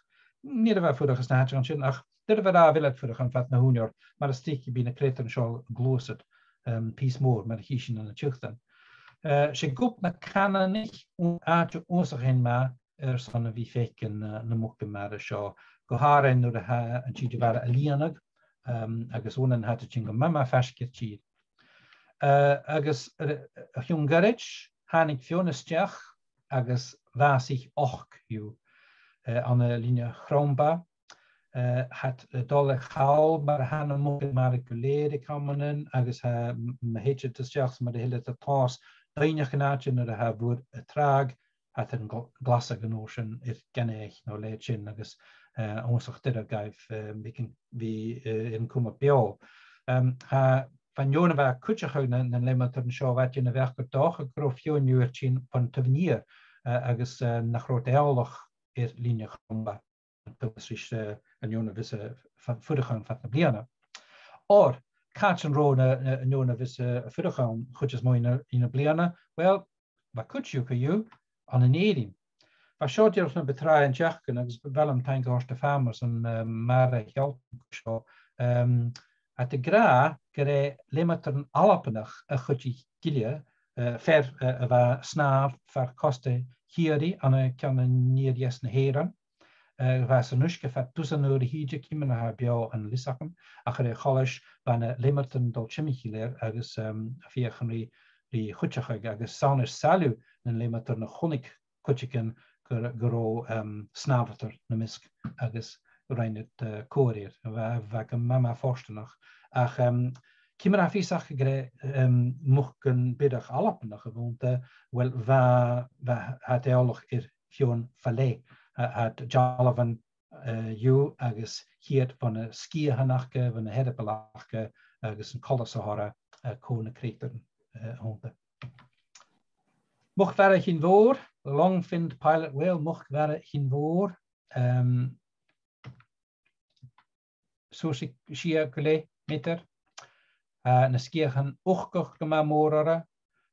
Nì iad a bhith a' fuireach anns na h-àiteachan sin, ach dìreach a bhith a' fuireach ann fad na h-ùine, oir mar as trice bidh na creutairean seo a' gluasad, em, pìos mòr mar a chì sinn ann an tiotan. Eh, 's e Gob na Cananaich an t-àite uabhasach fhèin math airson a bhith a' faicinn, eh, na mucan-mara seo, gu h-àraidh nuair a tha an tìde-mhara a' lìonadh, em, agus bhon a tha iad a' tighinn gu math, math faisg air tìr. Eh, agus, eh, o chionn ghoirid, thàinig feadhainn a-steach agus bhàsaich ochd dhiubh, eh, ann an Linne Chromba. Eh, tha iad a' dol a chall mar a tha na mucan-mara gu lèir aig amannan agus tha m-, ma thèid iad a-steach 's mar a thilleadh iad a' tòiseachadh doimhneachadh an àite nuair a tha a' mhuir a' tràghadh, tha iad a' gl-, glasadh an uair sin air gainmheach no leithid sin agus, eh, uabhasach doirbh dhaibh, eh, bhith, bhith, eh, air an cumail beò. Em, tha, bha an fheadhainn a bha a' cuideachadh nan, nan leumadair an seo, bha iad den bheachd gur dòcha gun robh feadhainn dhiubh air tighinn bhon taobh an iar, eh, agus, eh, nach robh iad eòlach air Linne Chromba. Agus ris, eh, an fheadhainn a bhios a' f-, fuireach ann fad na bliadhna. Oir, càit an robh na, na, an fheadhainn a bhios a' fuireach ann a' chuid as motha dhen, dhen bhliadhna? Uill, bha cuid dhiubh co-dhiù ann an Èirinn. Bha seo dìreach na bu tràithe an t-seachdain agus b-, b' fheàrr leam taing a thoirt do Farmers an, eh, mara a shealltainn seo. Em, tha iad ag ràdh gur e leumadair Albannach a chuidich gille, eh, fear, eh, a bha a' snàmh far costa Chiarraí ann an ceann an iar-dheas na h-Èireann. Eh, bha e san uisge fad dusan uair a thìde, ciamar a tha e beò an lios agam, ach air a' choltais bha na leumadair a' dol timcheall air agus, em, a' feuchainn ri, ri chuideachadh agus 's ann air sàilleabh nan leumadair a chunnaic cuideigin gun, gun robh, em, snàmhadair nam measg agus rinn iad, eh, cobhair air. Bha, bha e gu math, math fortanach. Ach, em, ciamar a tha fios aca gur e, em, mucan-biorach Albannach a bh' annta? Uill, bha, bha, tha iad eòlach air feadhainn fa leth. Tha, tha iad dealbhan, eh, dhiubh agus chì iad bho na sgiathan aca, bho na h-eireabailean aca agus an coltas a th' orra, eh, cò na creutairean, eh, a th' annta. Muc-mhara Chinn Mhòir, long-finned pilot whale, muc-mhara Chinn Mhòir, em, suas ri sia gu leth meatair. Eh, na sgiathan uchdach gu math mòr orra,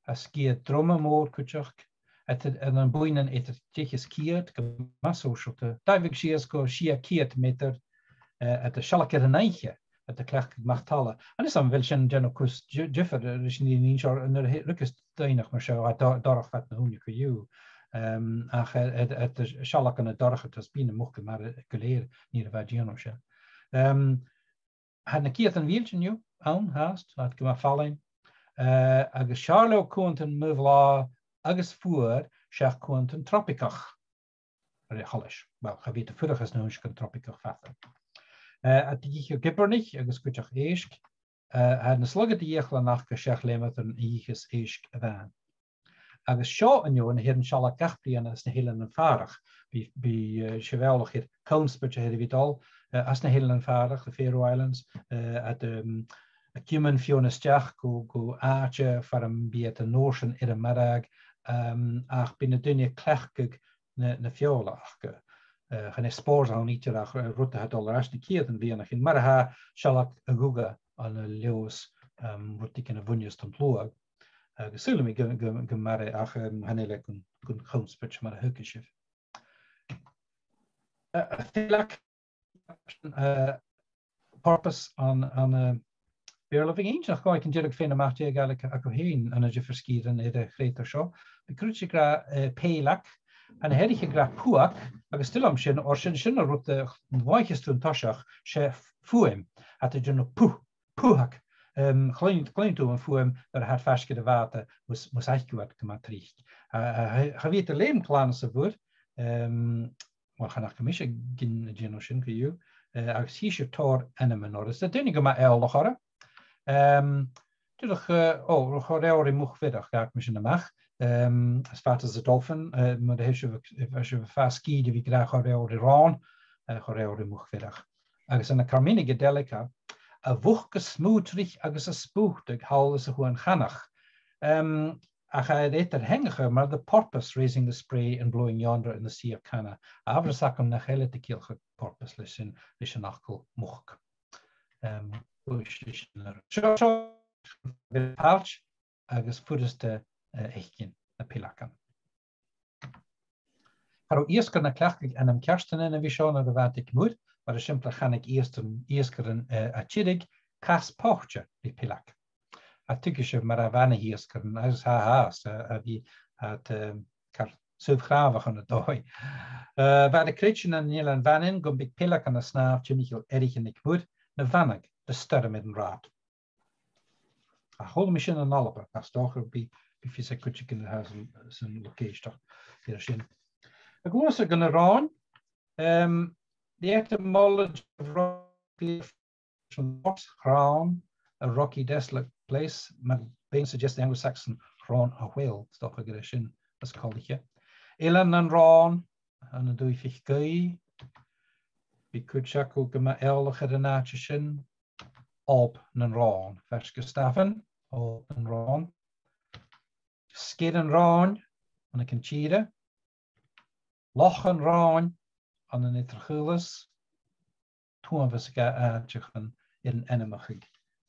tha sgiath droma mòr cuideachd, a th-, ann am buidhnean eadar deich is ceud, gu math sòisealta. Daibheadh sìos gu sia ceud meatair, eh, a' sealg air an oidhche, a' cleachdadh mach-talla. Chan eil fhios agam a bheil sin a' dèanamh cus di-, diofar, eh, ris an inns seo, nuair a th-, ruigeas doimhneachd mar seo, a do-, dorch fad na h-ùine co-dhiù. Em, ach, eh, eh, eh, sealg ann an dorchadas, bidh na mucan-mara gu lèir, nì iad a bhith a' dèanamh sin. Em, tha na ceudan mhìltean dhiubh ann fhathast, tha iad gu math fallain. Eh, agus 's fheàrr leotha cuantan mo bhlàth agus fuar seach cuantan tropaigeach air a' choltais. Uill, cha bhi iad a' fuireach anns na h-uisgean tropaigeach fada. Eh, tha iad ag ithe gibearnaich agus cuideachd èisg. Eh, tha na slugaid a dh'fhiaclan aca seach leumadair a dh'itheas èisg a-mhàin. Agus seo an fheadhainn a th' air an sealg gach bliadhna anns na h-Eileanan Fàrach. Bidh, bidh, eh, sibh eòlach air Connspaid a th' air a bhith a' dol, eh, anns na h-Eileanan Fàrach, the Faroe Islands, eh, a tha, um, ag iomain feadhainn a-steach gu, gu àite far am bi iad an uair sin air am marbhadh, um, ach bidh na daoine a' cleachdadh na, na feòla aca. eh, chan e spòrs a th' ann idir ach, eh, rud a tha a' dol air ais na ceudan bhliadhnaichean, mar a tha sealladh a' ghugha ann an Leòdhas, em, rudeigin a bhuineas don t-sluagh. Agus saoilidh mi gu, gu, gu math e, ach, em, chan eil e gun, gun chonnspaid mar a thuigeas sibh. Eh, a' pheileag, eh, porpoise ann, ann, eh, Beurla. Bhiodh e inntinneach dhomh fhaicinn dè a' faighinn a-mach dè a' Ghàidhlig aca fhèin ann an diofar sgìrean air a' chreutair seo. Bidh cuideigin ag ràdh, eh, peileag, ann an Hearadh ag ràdh puag, agus 's toil leam sin, oir sin, sin an rud a bhuaineas tu an toiseach, 's e fuaim, tha iad a' dèanamh pu, puthag. Em, cluinn, cluinn tu am fuaim nuair a tha iad faisg air a' bhàta, mus, mus fhaic thu iad gu math tric. A, a, cha, cha bhi iad a' leum glan sa mhuir, em, uill, chan fhaca mise gin a' dèanamh sin co-dhiù, eh, agus chì sibh tòrr ainmean orra. Is tha daoine gu math eòlach orra. Em, dìreach, eh, o, Chorreabhar Muc Bhiorach, dh'fhàg mi sin a-mach. Em, as fat as a dolphin, eh, mar a tha sibh, tha sibh a' fàs sgìth a bhith ag ràdh Chorreabhar Ròn, eh, Chorreabhar Muc Bhiorach. Agus ann an Carmina Gadelica, a' mhuc a' smùidreadh agus a' spùtadh thall is a' chuan chanach. Em, ach tha e air eadar-theangachadh mar the porpoise raising the spray and blowing yonder in the Sea of Canna. Tha amharas agam nach eil iad a' ciallachadh porpoise leis sin, leis an fhacal muc. Em, uill, sin, sin e. Seo, seo, pailt agus furasta, eh, fhaicinn na peileagan. Cha robh iasgair na cleachdadh ainm ceart an ainm a bh' ann air a' bhàta-muir, mar eisimpleir chanadh iasgair, iasgairean, eh, à Tiriodh cas poite ri peileag. Ach tuigidh sibh mar a bha na h-iasgairean, agus tha, tha, sa, a bhith, tha, eh, car saobh-chràbhach ann an dòigh. Eh, bha iad a' creidsinn ann an Eilean Mhanainn gum biodh peileagan a' snàmh timcheall eathraichean aig muir, na bhanadh, the storm in rath. Ach chuala mi sin ann an Alba, ach 's dòcha gum bi, bi fios aig cuideigin a tha san, san luchd-èisteachd air sin. A' gluasad gu na ròin, em, the etymology of ròn, from what, ròn, a rocky desolate place, might been suggest the Anglo-Saxon rhòn a' whale, 's dòcha gur e sin as coltaiche. Eilean nan Ròn, ann an Dùthaich MhicAoidh, bidh cuid agaibh gu math eòlach air an àite sin. Òb nan Ròn, faisg air Stafainn, Òb nan Ròn. Sgeir an Ròin, ann an Cinn Tìre. Loch an Ròin, ann an Eadar-Chaolas. Tuamhas aig àiteachan air an ainmeachadh,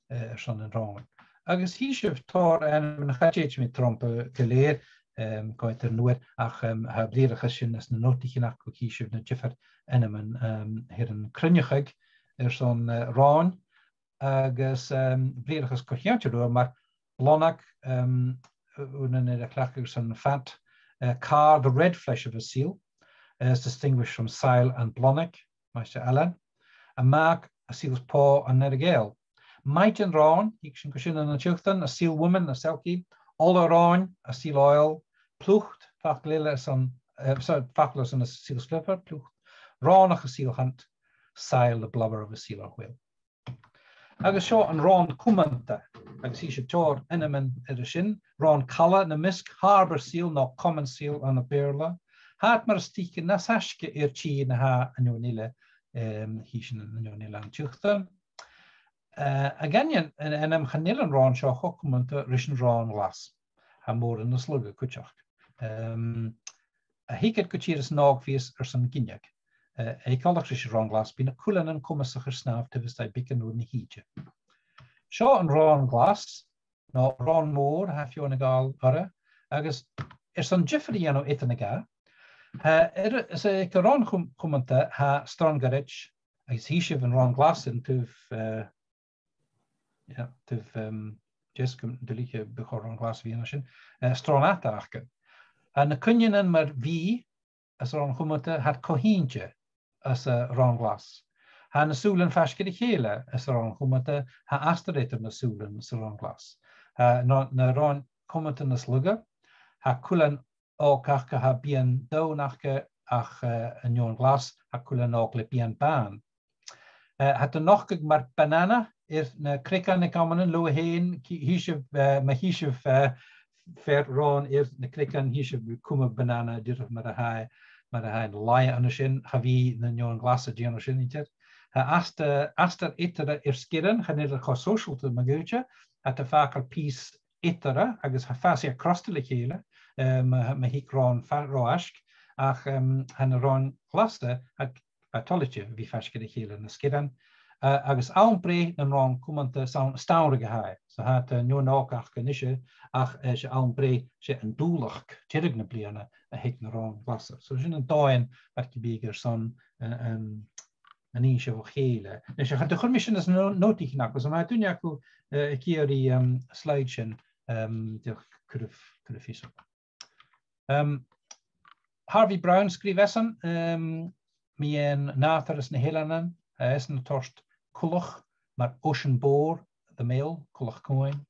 eh, airson an Ròin. Agus chì sibh tòrr ainmean, cha tèid mi trom gu lèir, em, gu h-àrd air an uair, ach, em, tha briathrachas sin anns na notaichean agaibh, chì sibh na diofar ainmean, em, air an cruinneachadh airson, eh, Ròn. Agus, em, briathrachas co-cheangailte riutha mar blonag, em, uaireannan air a chleachdadh airson fat, eh, càr, the red flesh of a seal, eh, is distinguished from saoil and blonag, Maighstir Ailean. A mhàg, a seal's paw, an Earra-Ghàidheal. Maighdeann-ròin, thig sinn gu sin ann an tiotan, a seal woman, a selkie. Ola-ròin, a seal oil. Plùcht, facal eile airson, eh, so-, facal airson a seal's flipper, plùcht. Rònach, a seal hunt. Sail, the blubber of a seal or whale. Agus seo an ròn cumanta, agus chì sibh tòrr ainmean air sin. Ròn calla nam measg, harbour seal no common seal ann am Beurla. Tha iad mar as trice nas fhaisge air tìr na tha an fheadhainn eile, em, chì sinn an fheadhainn eile an tiotan. Eh, a dh'aindeoin an ainm, chan eil an ròn seo cho cumanta ris an ròn ghlas. Tha mòran nas lugha cuideachd. Em, a thig iad gu tìr as an òg-mhìos airson gineadh. Eh, a thig coltach ris an ròn ghlas, bidh na cuileanan comasach air snàmh taobh a-staigh beagan uair na thìde. Seo an ròn ghlas, no ròn mòr, tha feadhainn a' gabhail orra, agus airson diofar a dhèanamh eadar na dhà, tha, air, is e aig an ròn chum-, chumanta, tha sròn ghoirid, agus chì sibh an ròn ghlas an taobh, eh, yeah, taobh, em, deas, gum, duilich, eh, bu chòir ròn ghlas a bhith an sin. Eh, sròn fhada aca. Tha na coineanan mar V anns an ròn chumanta, tha iad co-shìnte anns an ròn ghlas. Tha na sùilean faisg air a chèile anns an ròn chumanta, tha astar eadar na sùilean anns an ròn ghlas. Tha na, na ròin cumanta nas lugha, tha cuilean òg aca, tha bian donn aca, ach, eh, an fheadhainn ghlas, tha cuilean òg le bian bàn. Eh, tha iad a' nochdadh mar banana air na creagan aig amannan, leotha fhèin, chì, chì sibh, eh, ma chì sibh, eh, fear ròn air na creagan, chì sibh cumadh banana, dìreach mar a tha, mar a tha e na laighe an sin, cha bhi na h-eòin ghlas a' dèanamh sin idir. Tha asta, astar eatarra air sgeirean, chan eil iad cho sòisealta ma dh'fhaodte, tha iad a' fàgail pìos eatarra, agus tha, fàsaidh iad crosta le chèile, eh, ma, ma thig ròn fa-, ro fhaisg, ach, em, tha na ròin ghlasa, tha iad toilichte a bhith faisg air a chèile anns na sgeirean, eh, agus àm breith nan ròn cumanta 's ann as t-samhradh a tha e. So tha iad, eh, neo-nòcach a-nise, ach, eh, 's e àm breith, 's e an Dùbhlachd, deireadh na bliadhna, a th' aig na ròin ghlasa. So sin an dòigh mar gum biodh iad airson, eh, em, an innse bho chèile. Nis, cha do chuir mi sin anns na no-, notaichean agam, agus ma tha duine agaibh, eh, ag iarraidh, em, a' slide sin, em, dìreach cuiribh, cuiribh fios orm. Em, Harvey Brown, sgrìobh esan, em, mu dheidhinn nàdar anns na h-eileanan, eh, esan a' toirt cuileach mar Oisean Mhòr, the Mail, cuileach cuain.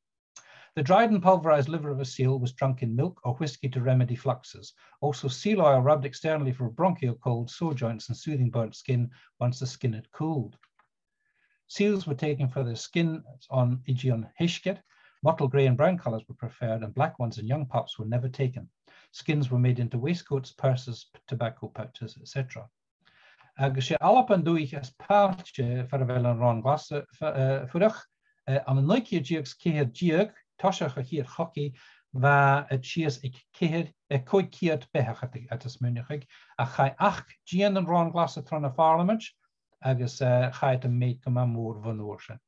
The dried and pulverized liver of a seal was drunk in milk or whisky to remedy fluxes. Also, seal oil rubbed externally for bronchial colds, sore joints, and soothing burnt skin once the skin had cooled. Seals were taken for their skin on Idion Hishkir. Mottled grey and brown colours were preferred, and black ones and young pups were never taken. Skins were made into waistcoats, purses, tobacco pouches, et cetera. Agus 's e Alba an dùthaich as pailte far a bheil an ròn ghlasa, eh, f-, eh, a' fuireach, eh, ann an naoi ceud deug 's ceithir deug, toiseach a' chiad chogaidh, bha iad sìos aig ceithir, eh, còig ceud beathach, tha, tha mi a' smaoineachadh, ach chaidh achd dìon an ròin ghlasa tron a' Phàrlamaid, agus, eh, chaidh iad a mheud gu math mòr bhon uair sin.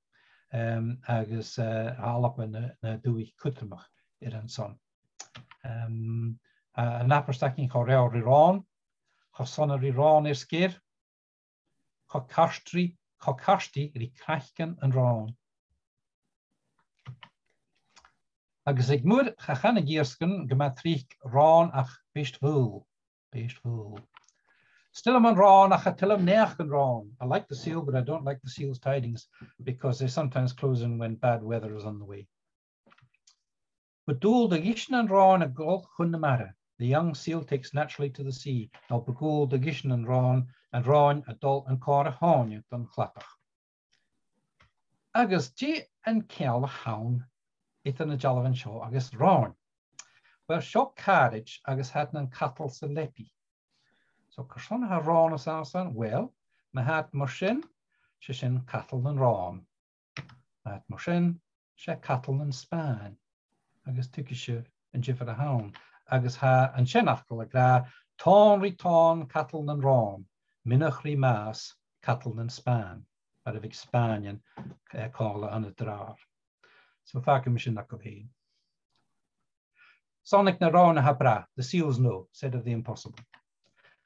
Em, agus, eh, tha Alba na, na dùthaich cudromach air an son. Em, a, an abairt againn, cho reamhar ri ròn, cho sona ri ròn air sgeir, cho cairt ri, cho cairt ri craiceann an ròin. Agus aig muir, cha chanadh iasgann gu math tric ròn ach bèist-bhuil, bèist-bhuil. Still am ròn ach cha toil leam naidheachd an ròin. I like the seal, but I don't like the seal's tidings because they sometimes close in when bad weather is on the way. Bu dual do dh'isean an ròin a dhol chun na mara. The young seal takes naturally to the sea. No bu dual do dh'isean an ròin, an ròin a dhol an còmhradh fhèin don chladach. Agus dè an ceangal a th' ann eadar na dealbhan seo agus ròin? Uill, seo càraid agus tha iad nan cadal san leabaidh. So, carson a tha ròn an sàs ann? Uill, ma tha iad mar sin, 's e sin cadal nan ròn. Ma tha iad mar sin, 's e cadal nan spàin. Agus tuigidh sibh an diofar a th' ann. Agus tha an seanfhacal ag ràdh, tòn ri tòn cadal nan ròn, mionach ri màs cadal nan spàin, mar a bhiodh spàinean, eh, còmhla ann an dràr. So fàgaidh mi sin agaibh fhèin. 'S ann aig na ròin a tha brath, the seals know, said of the impossible.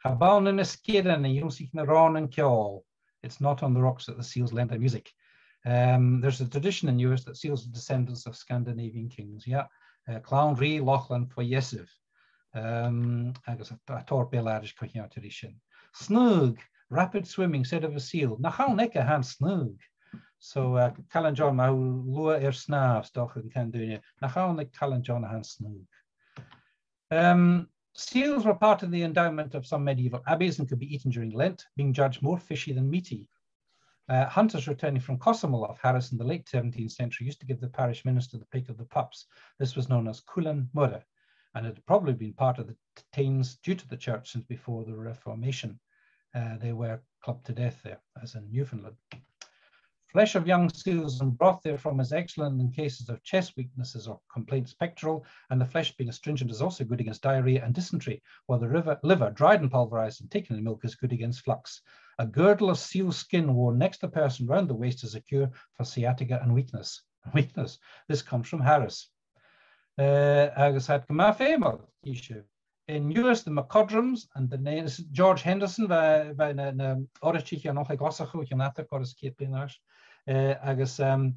Cha b' ann anns na sgeirean a dh'ionnsaich na ròin an ceòl. It's not on the rocks that the seals learned their music. Um, there's a tradition in Uist that seals are descendants of Scandinavian kings. Yeah. Uh, Clann Rìgh Lochlainn fo gheasaibh. Um, agus a, a tòrr beul-aithris co-cheangailte ri sin. Snùgh, rapid swimming, said of a seal. Nach ann aige a tha an snùgh. So, uh, Calum John, ma tha thu luath air snàmh, 's dòcha gun can daoine, nach ann aig Calum John a tha an snùgh. Um, seals were part of the endowment of some medieval abbeys and could be eaten during Lent, being judged more fishy than meaty. Uh, hunters returning from Cossamel off Harris in the late seventeenth century used to give the parish minister the pick of the pups. This was known as Cuilean Muire, and it had probably been part of the t-, tames due to the church since before the Reformation. Uh, they were clubbed to death there, as in Newfoundland. Flesh of young seals and broth therefrom is excellent in cases of chest weaknesses or complaints pectoral, and the flesh being astringent is also good against diarrhea and dysentery, while the river, liver, dried and pulverized and taken in milk, is good against flux. A girdle of seal skin worn next the person round the waist is a cure for sciatica and weakness. Weakness. This comes from Harris. Eh, agus tha iad gu math feumail, chì sibh. In Uist, the McCudrums and the names, George Henderson, bha, bha na, na òraidichean an Oilthigh Ghlaschu, o chionn fhada, còrr is ceud bliadhna air ais. Eh, agus, um,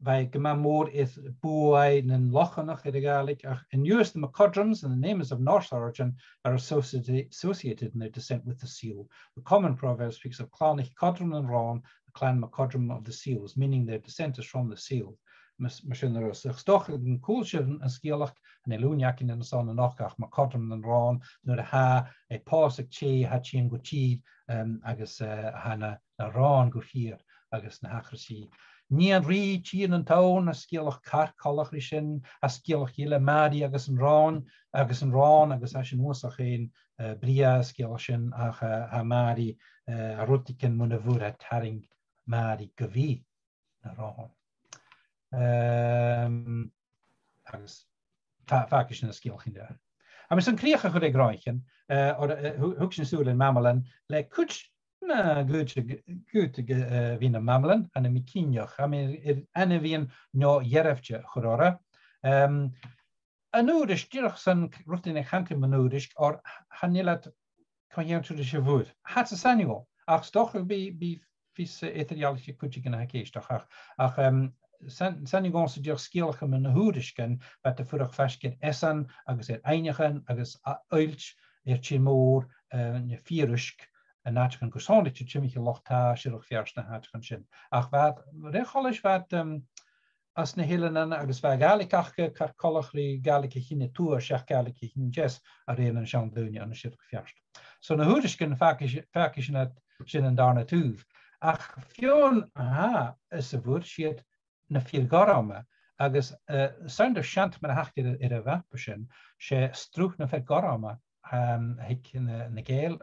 bha e gu math mòr air buaidh nan Lochlannach air a' Ghàidhlig, ach in Uist, the McCudrums and the names of Norse origin are associated, associated in their descent with the seal. The common proverb speaks of Clann Mac Codrum nan Ròn, the Clann MacCodrum of the Seals, meaning their descent is from the seal. Mar, mar sin air adhart, 's dòcha gun cuala sibh an, an sgeulachd, chan eil ùine againn an seo a-nochd ach MacCodrum nan Ròn, nuair a tha e a' pòsadh tè a tha a' tighinn gu tìr, um, agus, eh, tha na, na ròin gu fìor agus na h-acraisean. Nighean Rìgh, Tìr nan Tonn, tha sgeulachd car coltach ri sin, tha sgeulachd eile, Màiri agus an Ròn, agus an Ròn, agus tha sin uabhasach fhèin, eh, brèagha an sgeulachd sin, ach, eh, tha Màiri, eh, a' ruighinn mun a' mhuir, a' tarraing Màiri gu bhith na ròn. Um, agus fa-, fàgaidh sinn an sgeulachd sin. Tha mi airson crìoch a chur air gràinnean, eh, oir, eh, thu-, thug sinn sùil air mamalan le cuid na, cuid, cuid, eh, bhith nam mamalan, ann am mi cinnteach, tha mi air ainmhidhean neo-dhearbhte a chur orra. Em, an ùraisg, dìreach son rudan a chantainn mun ùraisg, oir chan eil iad co-cheangailte ris a' mhuir. Tha iad san aithne, ach 's dòcha gum bi, bi fios, eh, eadar-dhealaichte cuideigin a tha ag èisteachd, ach, ach, em, san, san aithne dhòmhsa dìreach sgeulachdan mun ùraisgean, bha iad a' fuireach faisg air easan agus air aibhnichean agus a-, uillt air tìr-mòr, eh, na fìor-uisg, an àiteachan gu sònraichte timcheall Loch Tà, Siorrachd Pheairt, na h-àiteachan sin. Ach bha iad, ro choltais bha iad, em, anns na h-eileanan agus bha Gàidhlig aca car coltach ri Gàidhlig a' chinn a tuath seach Gàidhlig a' chinn a deas a rèir nan seann daoine ann an Siorrachd Pheairt. So na h-ùraisgean, fàgaidh si-, fàgaidh sinn iad sin an dàrna taobh. Ach feadhainn a tha sa mhuir, 's iad na fir ghorma, agus, eh, Sound of Shant mar a th' aca air, air a' mhapa sin, 's e Sruth nam Fir Ghorma, em, a th' aig na, na Gàidheil,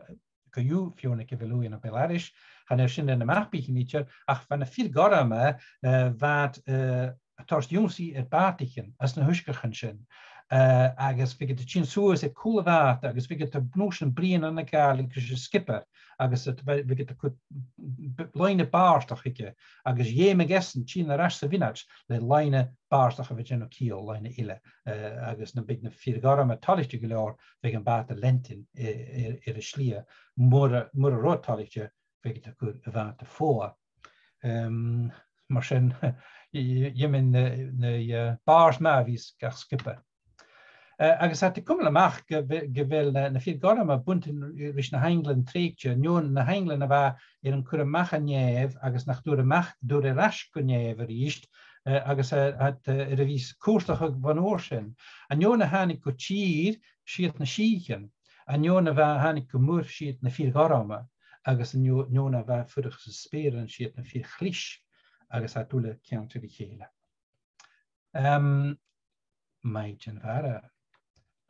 co-dhiù, feadhainn aig a bheil ùidh ann am beul-aithris, chan eil sin anns na mapaichean idir, ach bha na fir ghorma, eh, bha iad, eh, a' toirt ionnsaigh air bàtaichean anns na h-uisgeachan sin, eh, agus bhiodh iad a' tighinn suas air cùl a' bhàta, agus bhiodh iad a' nòisean bruidhinn ann an Gàidhlig ris an sgiobair, agus iad, bhiodh iad a' cur b-, loidhne bàrdachd thuige, agus dh'fheumadh esan tighinn air ais sa mhionaid le loidhne bàrdachd a bha a' dèanamh ciall, loidhne eile, eh, agus nam biodh na fir ghorma toilichte gu leòr, bhiodh am bàta leantainn, eh, air, air an t-slighe. Mura, mura robh iad toilichte, bhiodh iad a' cur a' bhàta fodha. Em, mar sin, dh'fheumadh na, na, eh, bàird math a bhith sa gach sgioba. Eh, agus tha iad a' cumail a-mach gu bhe-, gu bheil na, na fir ghorma a' buntainn ris na h-ainglean trèigte, no na h-ainglean a bha air an cur a-mach à nèamh agus nach d' fhuair a-mach, d' fhuair air ais gu nèamh a-rithist, eh, agus, eh, tha iad, eh, air a bhith a' cuartachadh bhon uair sin. An fheadhainn a thàinig gu tìr, 's iad na sìthichean. An fheadhainn a bha, thàinig gu muir, 's iad na fir ghorma, agus an fheadh-, an fheadhainn a bha a' fuireach san speur, 's iad na fir chlis, agus tha iad uile ceangailte ri chèile. Em, maighdeann-mhara,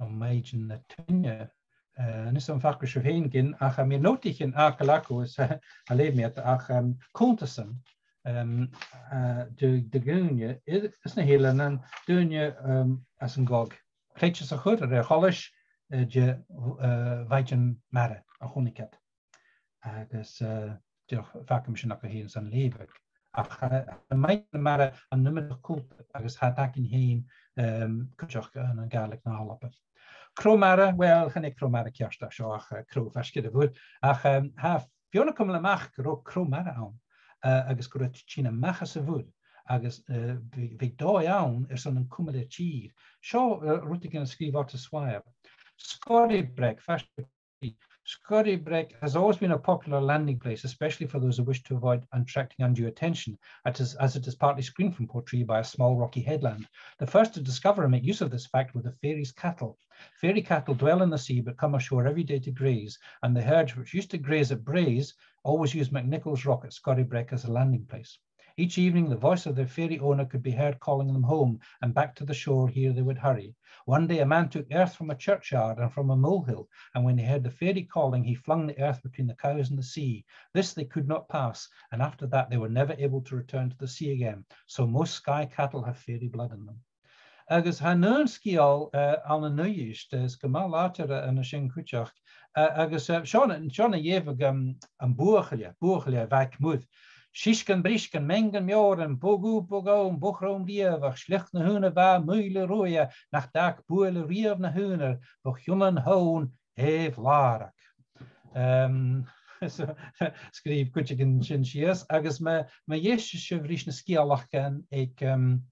no maighdeann na tuinne. Eh, a-nis am faca sibh fhèin gin, ach tha mi air notaichean fhàgail agaibh is, eh, a' leughadh mi iad, ach, em, cunntasan, em, eh, de, de dhaoine, is, is na h-eileanan, daoine, em, às an gog. Creideas a' chur, a rèir choltais, eh, de, eh, mhaighdeann-mhara a chunnaic iad. Agus, eh, dìreach fàgaidh mi sin agaibh fhèin san leughadh. Ach, eh, tha maighdeann-mhara an iomadach cultar agus tha iad againn fhèin, em, cuideachd ann an Gàidhlig na h-Alba. Crodh-mara, well, chan e crodh-mara ceart a tha seo ach, eh, crodh faisg air a' mhuir. Ach, em, tha feadhainn a' cumail a-mach gun robh crodh-mara ann, eh, agus gun robh iad a' tighinn a-mach às a' mhuir, agus, eh, bha, bha dòigh ann airson an cumail air tìr. Seo, eh, rudeigin a sgrìobh Otis Wyer. Scorriebreg, faisg air Scorriebreg has always been a popular landing place, especially for those who wish to avoid attracting undue attention, as it is, as it is partly screened from Portree by a small rocky headland. The first to discover and make use of this fact were the fairies' cattle. Fairy cattle dwell in the sea but come ashore every day to graze, and the herds which used to graze at Braes always used MacNicol's Rock at Scorriebreg as a landing place. Each evening, the voice of their fairy owner could be heard calling them home, and back to the shore here they would hurry. One day, a man took earth from a churchyard and from a molehill, and when he heard the fairy calling, he flung the earth between the cows and the sea. This they could not pass, and after that they were never able to return to the sea again. So most Skye cattle have fairy blood in them. Agus tha an aon sgeul, eh, ann an Uibhist, eh, is gu math làidir, eh, an sin cuideachd. Eh, agus, eh, seo na, seo na dh'èigheadh, um, am buachaille, buachaille a bh' aig muir. Sisgean brisgean, meangan meòran, bogù bogabh, am bogha-ròm riamh, ach sliochd na h-aonar bha, maoile ruaidhe, nach d' fhàg buaile riamh na h-aonar, bho chionn an tonn, èigh làrach. Um, so, sgrìobh cuideigin sin sìos, agus ma, ma dh'èisteas sibh ris na sgeulachdan aig, um,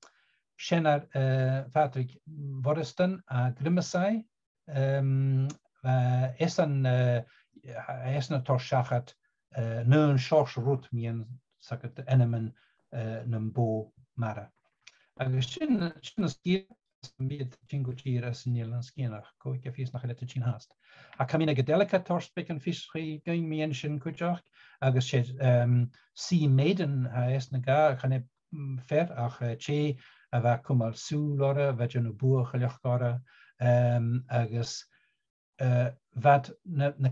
seanair, eh, Phàdraig Mhoireasdan à Griomasaigh, em, eh, esan, eh, esan a' toirt seachad, eh, an aon seòrsa rud mu dheidhinn, 's aithne dhut, ainmean, eh, nam bò-mhara. Agus sin, sin an sgeul, 's am bi iad a' tighinn gu tìr às an Eilean Sgitheanach, cò aige fios nach eil iad a' tighinn fhathast. Ach tha Mina Gadelica a' toirt beagan fios dhuinn mu dheidhinn sin cuideachd, agus 's e, em, Sea Maiden a th' anns na Gàidh-, chan e mm, fear ach, eh, tè a bha a' cumail sùil orra, a bha a' dèanamh buachailleachd orra, em, agus, eh, bha iad na, na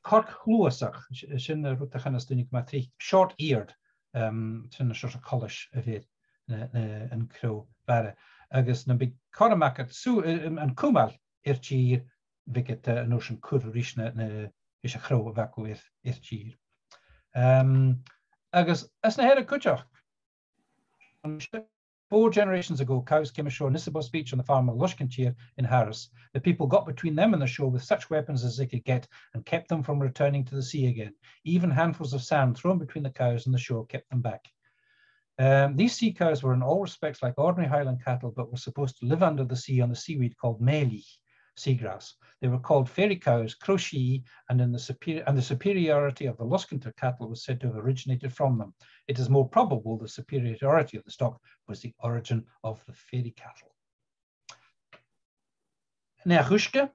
corc-chluasach, s-, sin an rud a chanas daoine gu math tric, short-eared, em, sin an seòrsa coltais a bh' air na, na, an crodh-mhara. Agus nam biodh cothrom aca sù-, eh, em, an cumail air tìr, bhiodh iad, eh, an uair sin cur ris na, na, ris a' chrodh a bh' aca air, air tìr. Um, agus anns na Hearadh cuideachd, four generations ago, cows came ashore Nisibos Beach on the farm of Luskentyre in Harris. The people got between them and the shore with such weapons as they could get and kept them from returning to the sea again. Even handfuls of sand thrown between the cows and the shore kept them back. Um, these sea cows were in all respects like ordinary Highland cattle, but were supposed to live under the sea on the seaweed called mèilich, seagrass. They were called fairy cows, crodh-sìth, and in the superior, and the superiority of the Luskentyre cattle was said to have originated from them. It is more probable the superiority of the stock was the origin of the fairy cattle. Neach-uisge,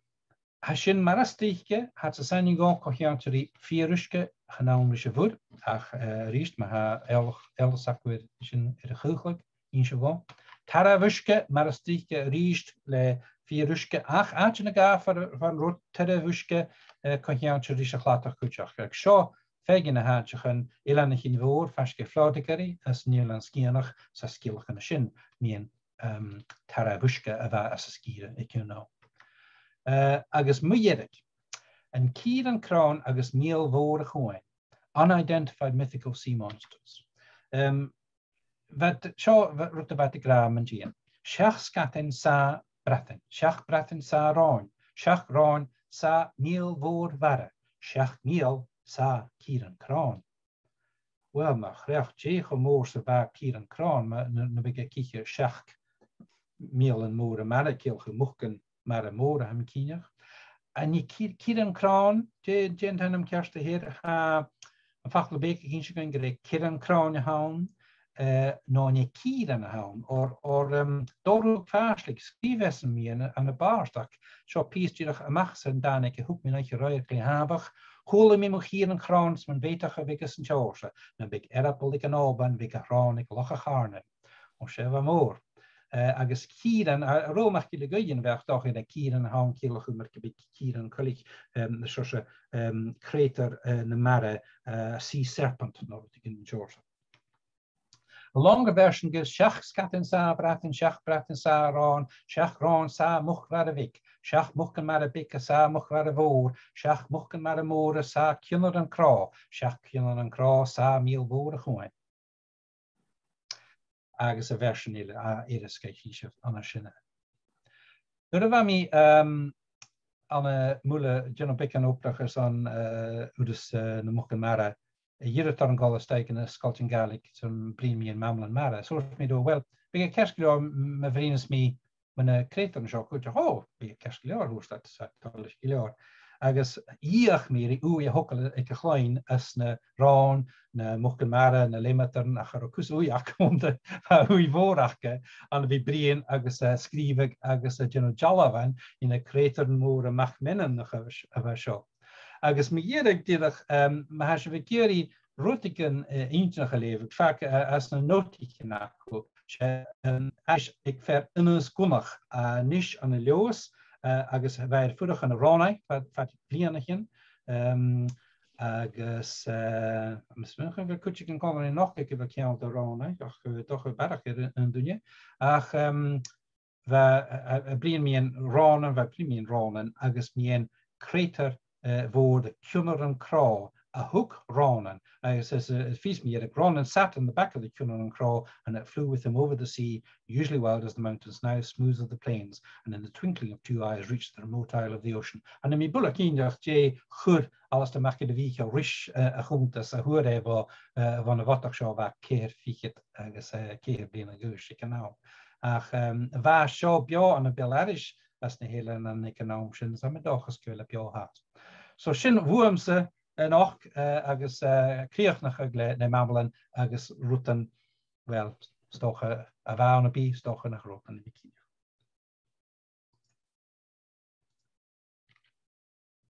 tha sin mar as trice, tha iad a' seinn an-còmhnaidh co-cheangailte ri fìor-uisge, chan ann ris a' mhuir, ach, eh, a-rithist, ma tha eòlas, eòlas agaibh air sin air a' chladach, innsibh dhomh. Tarbh-uisge, mar as trice a-rithist le fìor-uisge, ach àiteigin a dhà far, far an robh tarbh-uisge, eh, co-cheangailte ris a' chladach cuideachd. Agus seo feadhainn de na h-àiteachan, Eilean a' Chinn Mhòir, faisg air Flòdagaraidh, anns an Eilean Sgitheanach, 's e sgeulachdan a tha sin, mu dheidhinn, um, tarbh-uisge a bha anns an sgìre aig aon àm. Eh, agus mu dheireadh, an Cìrean Cròin agus Mial Mhòr a' Chuain, unidentified mythical sea monsters. Um, bha iad, seo, bha, rud a bha iad ag ràdh mun deidhinn. Seachd sgadain, sàth bhradain. Seachd bradain, sàth ròin. Seachd ròin, sàth mial mhòr mhara. Seachd mial, sàth Cìrean Cròin. Uill, mo chreach, dè cho mòr 's a bha Cìrean Cròin, ma, na, nam biodh e ag ithe seachd mhialan mòra mara, ciallachadh mucan mara mòra, tha mi cinnteach. An e Cì-, Cìrean Cròin, dè, dè an t-ainm ceart a th' air, tha am Facal Beag ag innse dhuinn gur e Cìrean Cròin a th' ann, eh, no an e Cìrean a th' ann, oir, oir, um, Dòmhnall Ruadh Phàislig, sgrìobh esan mu dheidhinn ann am bàrdachd, seo pìos dìreach a-mach às an dàn aige a thug mi an oidhche ro-làimh, glè thàmhach: Chuala mi mu Chìrean Chròin 's mun bheatach a bhiodh san t-seòrsa, nam biodh earball aig an Òban, bhiodh a shròn aig Loch a' Chàrnain. O, 's e a bha mòr. Eh, agus Cìrean, a, a' Rubha MacGilleDhuibhlinne, bha e, 's dòcha, gur e Cìrean a th' ann, ciallachadh mar gum biodh Cìrean Coilich, em, na seòrsa, em, creutair, eh, na mara, eh, sea serpent, no rudeigin den t-seòrsa. A longer version gives seachd sgadain, sàth bhradain, seachd bradain, sàth ròin, seachd ròin, sàth muc-mhara bhig, seachd mucan-mara beaga, sàth muc-mhara mhòr, seachd mucan-mara mòra, sàth Cionnaran Crò, seachd Cionnaran Crò, sàth Mial Mhòr a' Chuain. Agus a' version eile, a, eile 's gu bheil sibh an sin. Nuair a bha mi, um, ann am Muile, dèanamh beagan obrach airson, uh, Urras, uh, nam Mucan-Mara, a dh'iarradh orm a dhol a-steach gu na sgoiltean Gàidhlig airson bruidhinn mu mhamalan-mara. So thuirt mi riutha, uill, bhiodh e ceart gu leòr m-, ma bhruidhneas mi mu na creutairean seo cuideachd. O, bhiodh e ceart gu leòr, thuirt iad, 's iad toilichte gu leòr. Agus dh'fheuch mi ri ùidh a thogail aig a' chloinn anns na ròin, na mucan-mara, na leumadaran, ach cha robh cus ùidh aca annta, bha ùidh mhòr aca ann a bhith a' bruidhinn agus, eh, a' sgrìobhadh agus, eh, a' dèanamh dealbhan de na creutairean mòra mac-meanmnach a bha s-, a bha seo. Agus mu dheireadh dìreach, em, ma tha sibh ag iarraidh rudeigin, eh, inntinneach a leughadh, faic, eh, anns na notaichean agaibh, 's e, em, aithris aig fear Aonghas Gunnach, a-nis ann an Leòdhas, eh, agus bha e air fuireach ann an Rònaigh fad, fad bhliadhnaichean, em, agus, eh, tha mi a' smaoineachadh gu bheil cuideigin còmhla rinn a-nochd aig a bheil ceangal do Rònaigh, ach, eh, 's dòcha barrachd air an, an duine. Ach, em, bha, a, a, a' bruidhinn mu dheidhinn rònan, bha e a' bruidhinn mu dheidhinn rònan agus mu dheidhinn creutair, eh, mhòr, the Cionnaran Crò, a thug rònan, agus as, eh, as fios mu dheireadh, rònan sat on the back of the Cionnaran Crò and it flew with him over the sea, usually wild as the mountains, now smooth as the plains, and in the twinkling of two eyes reached the remote isle of the ocean. Chan eil mi buileach cinnteach dè chuir Alasdair MacGilleMhìcheil ris, eh, a' chunntas a fhuair e bho, eh, bhon a' bhodach seo a bha ceithir fichead agus, eh, ceithir bliadhna a dh'aois aig an àm. Ach, em, bha seo beò ann am beul-aithris anns na h-eileanan aig an àm sin, 's tha mi an dòchas gu bheil e beò fhathast. So sin bhuamsa a-nochd, eh, agus, eh, crìochnachadh le, le mamalan agus rudan, uill, 's dòcha a bha ann am bi, 's dòcha nach robh, chan eil mi cinnteach.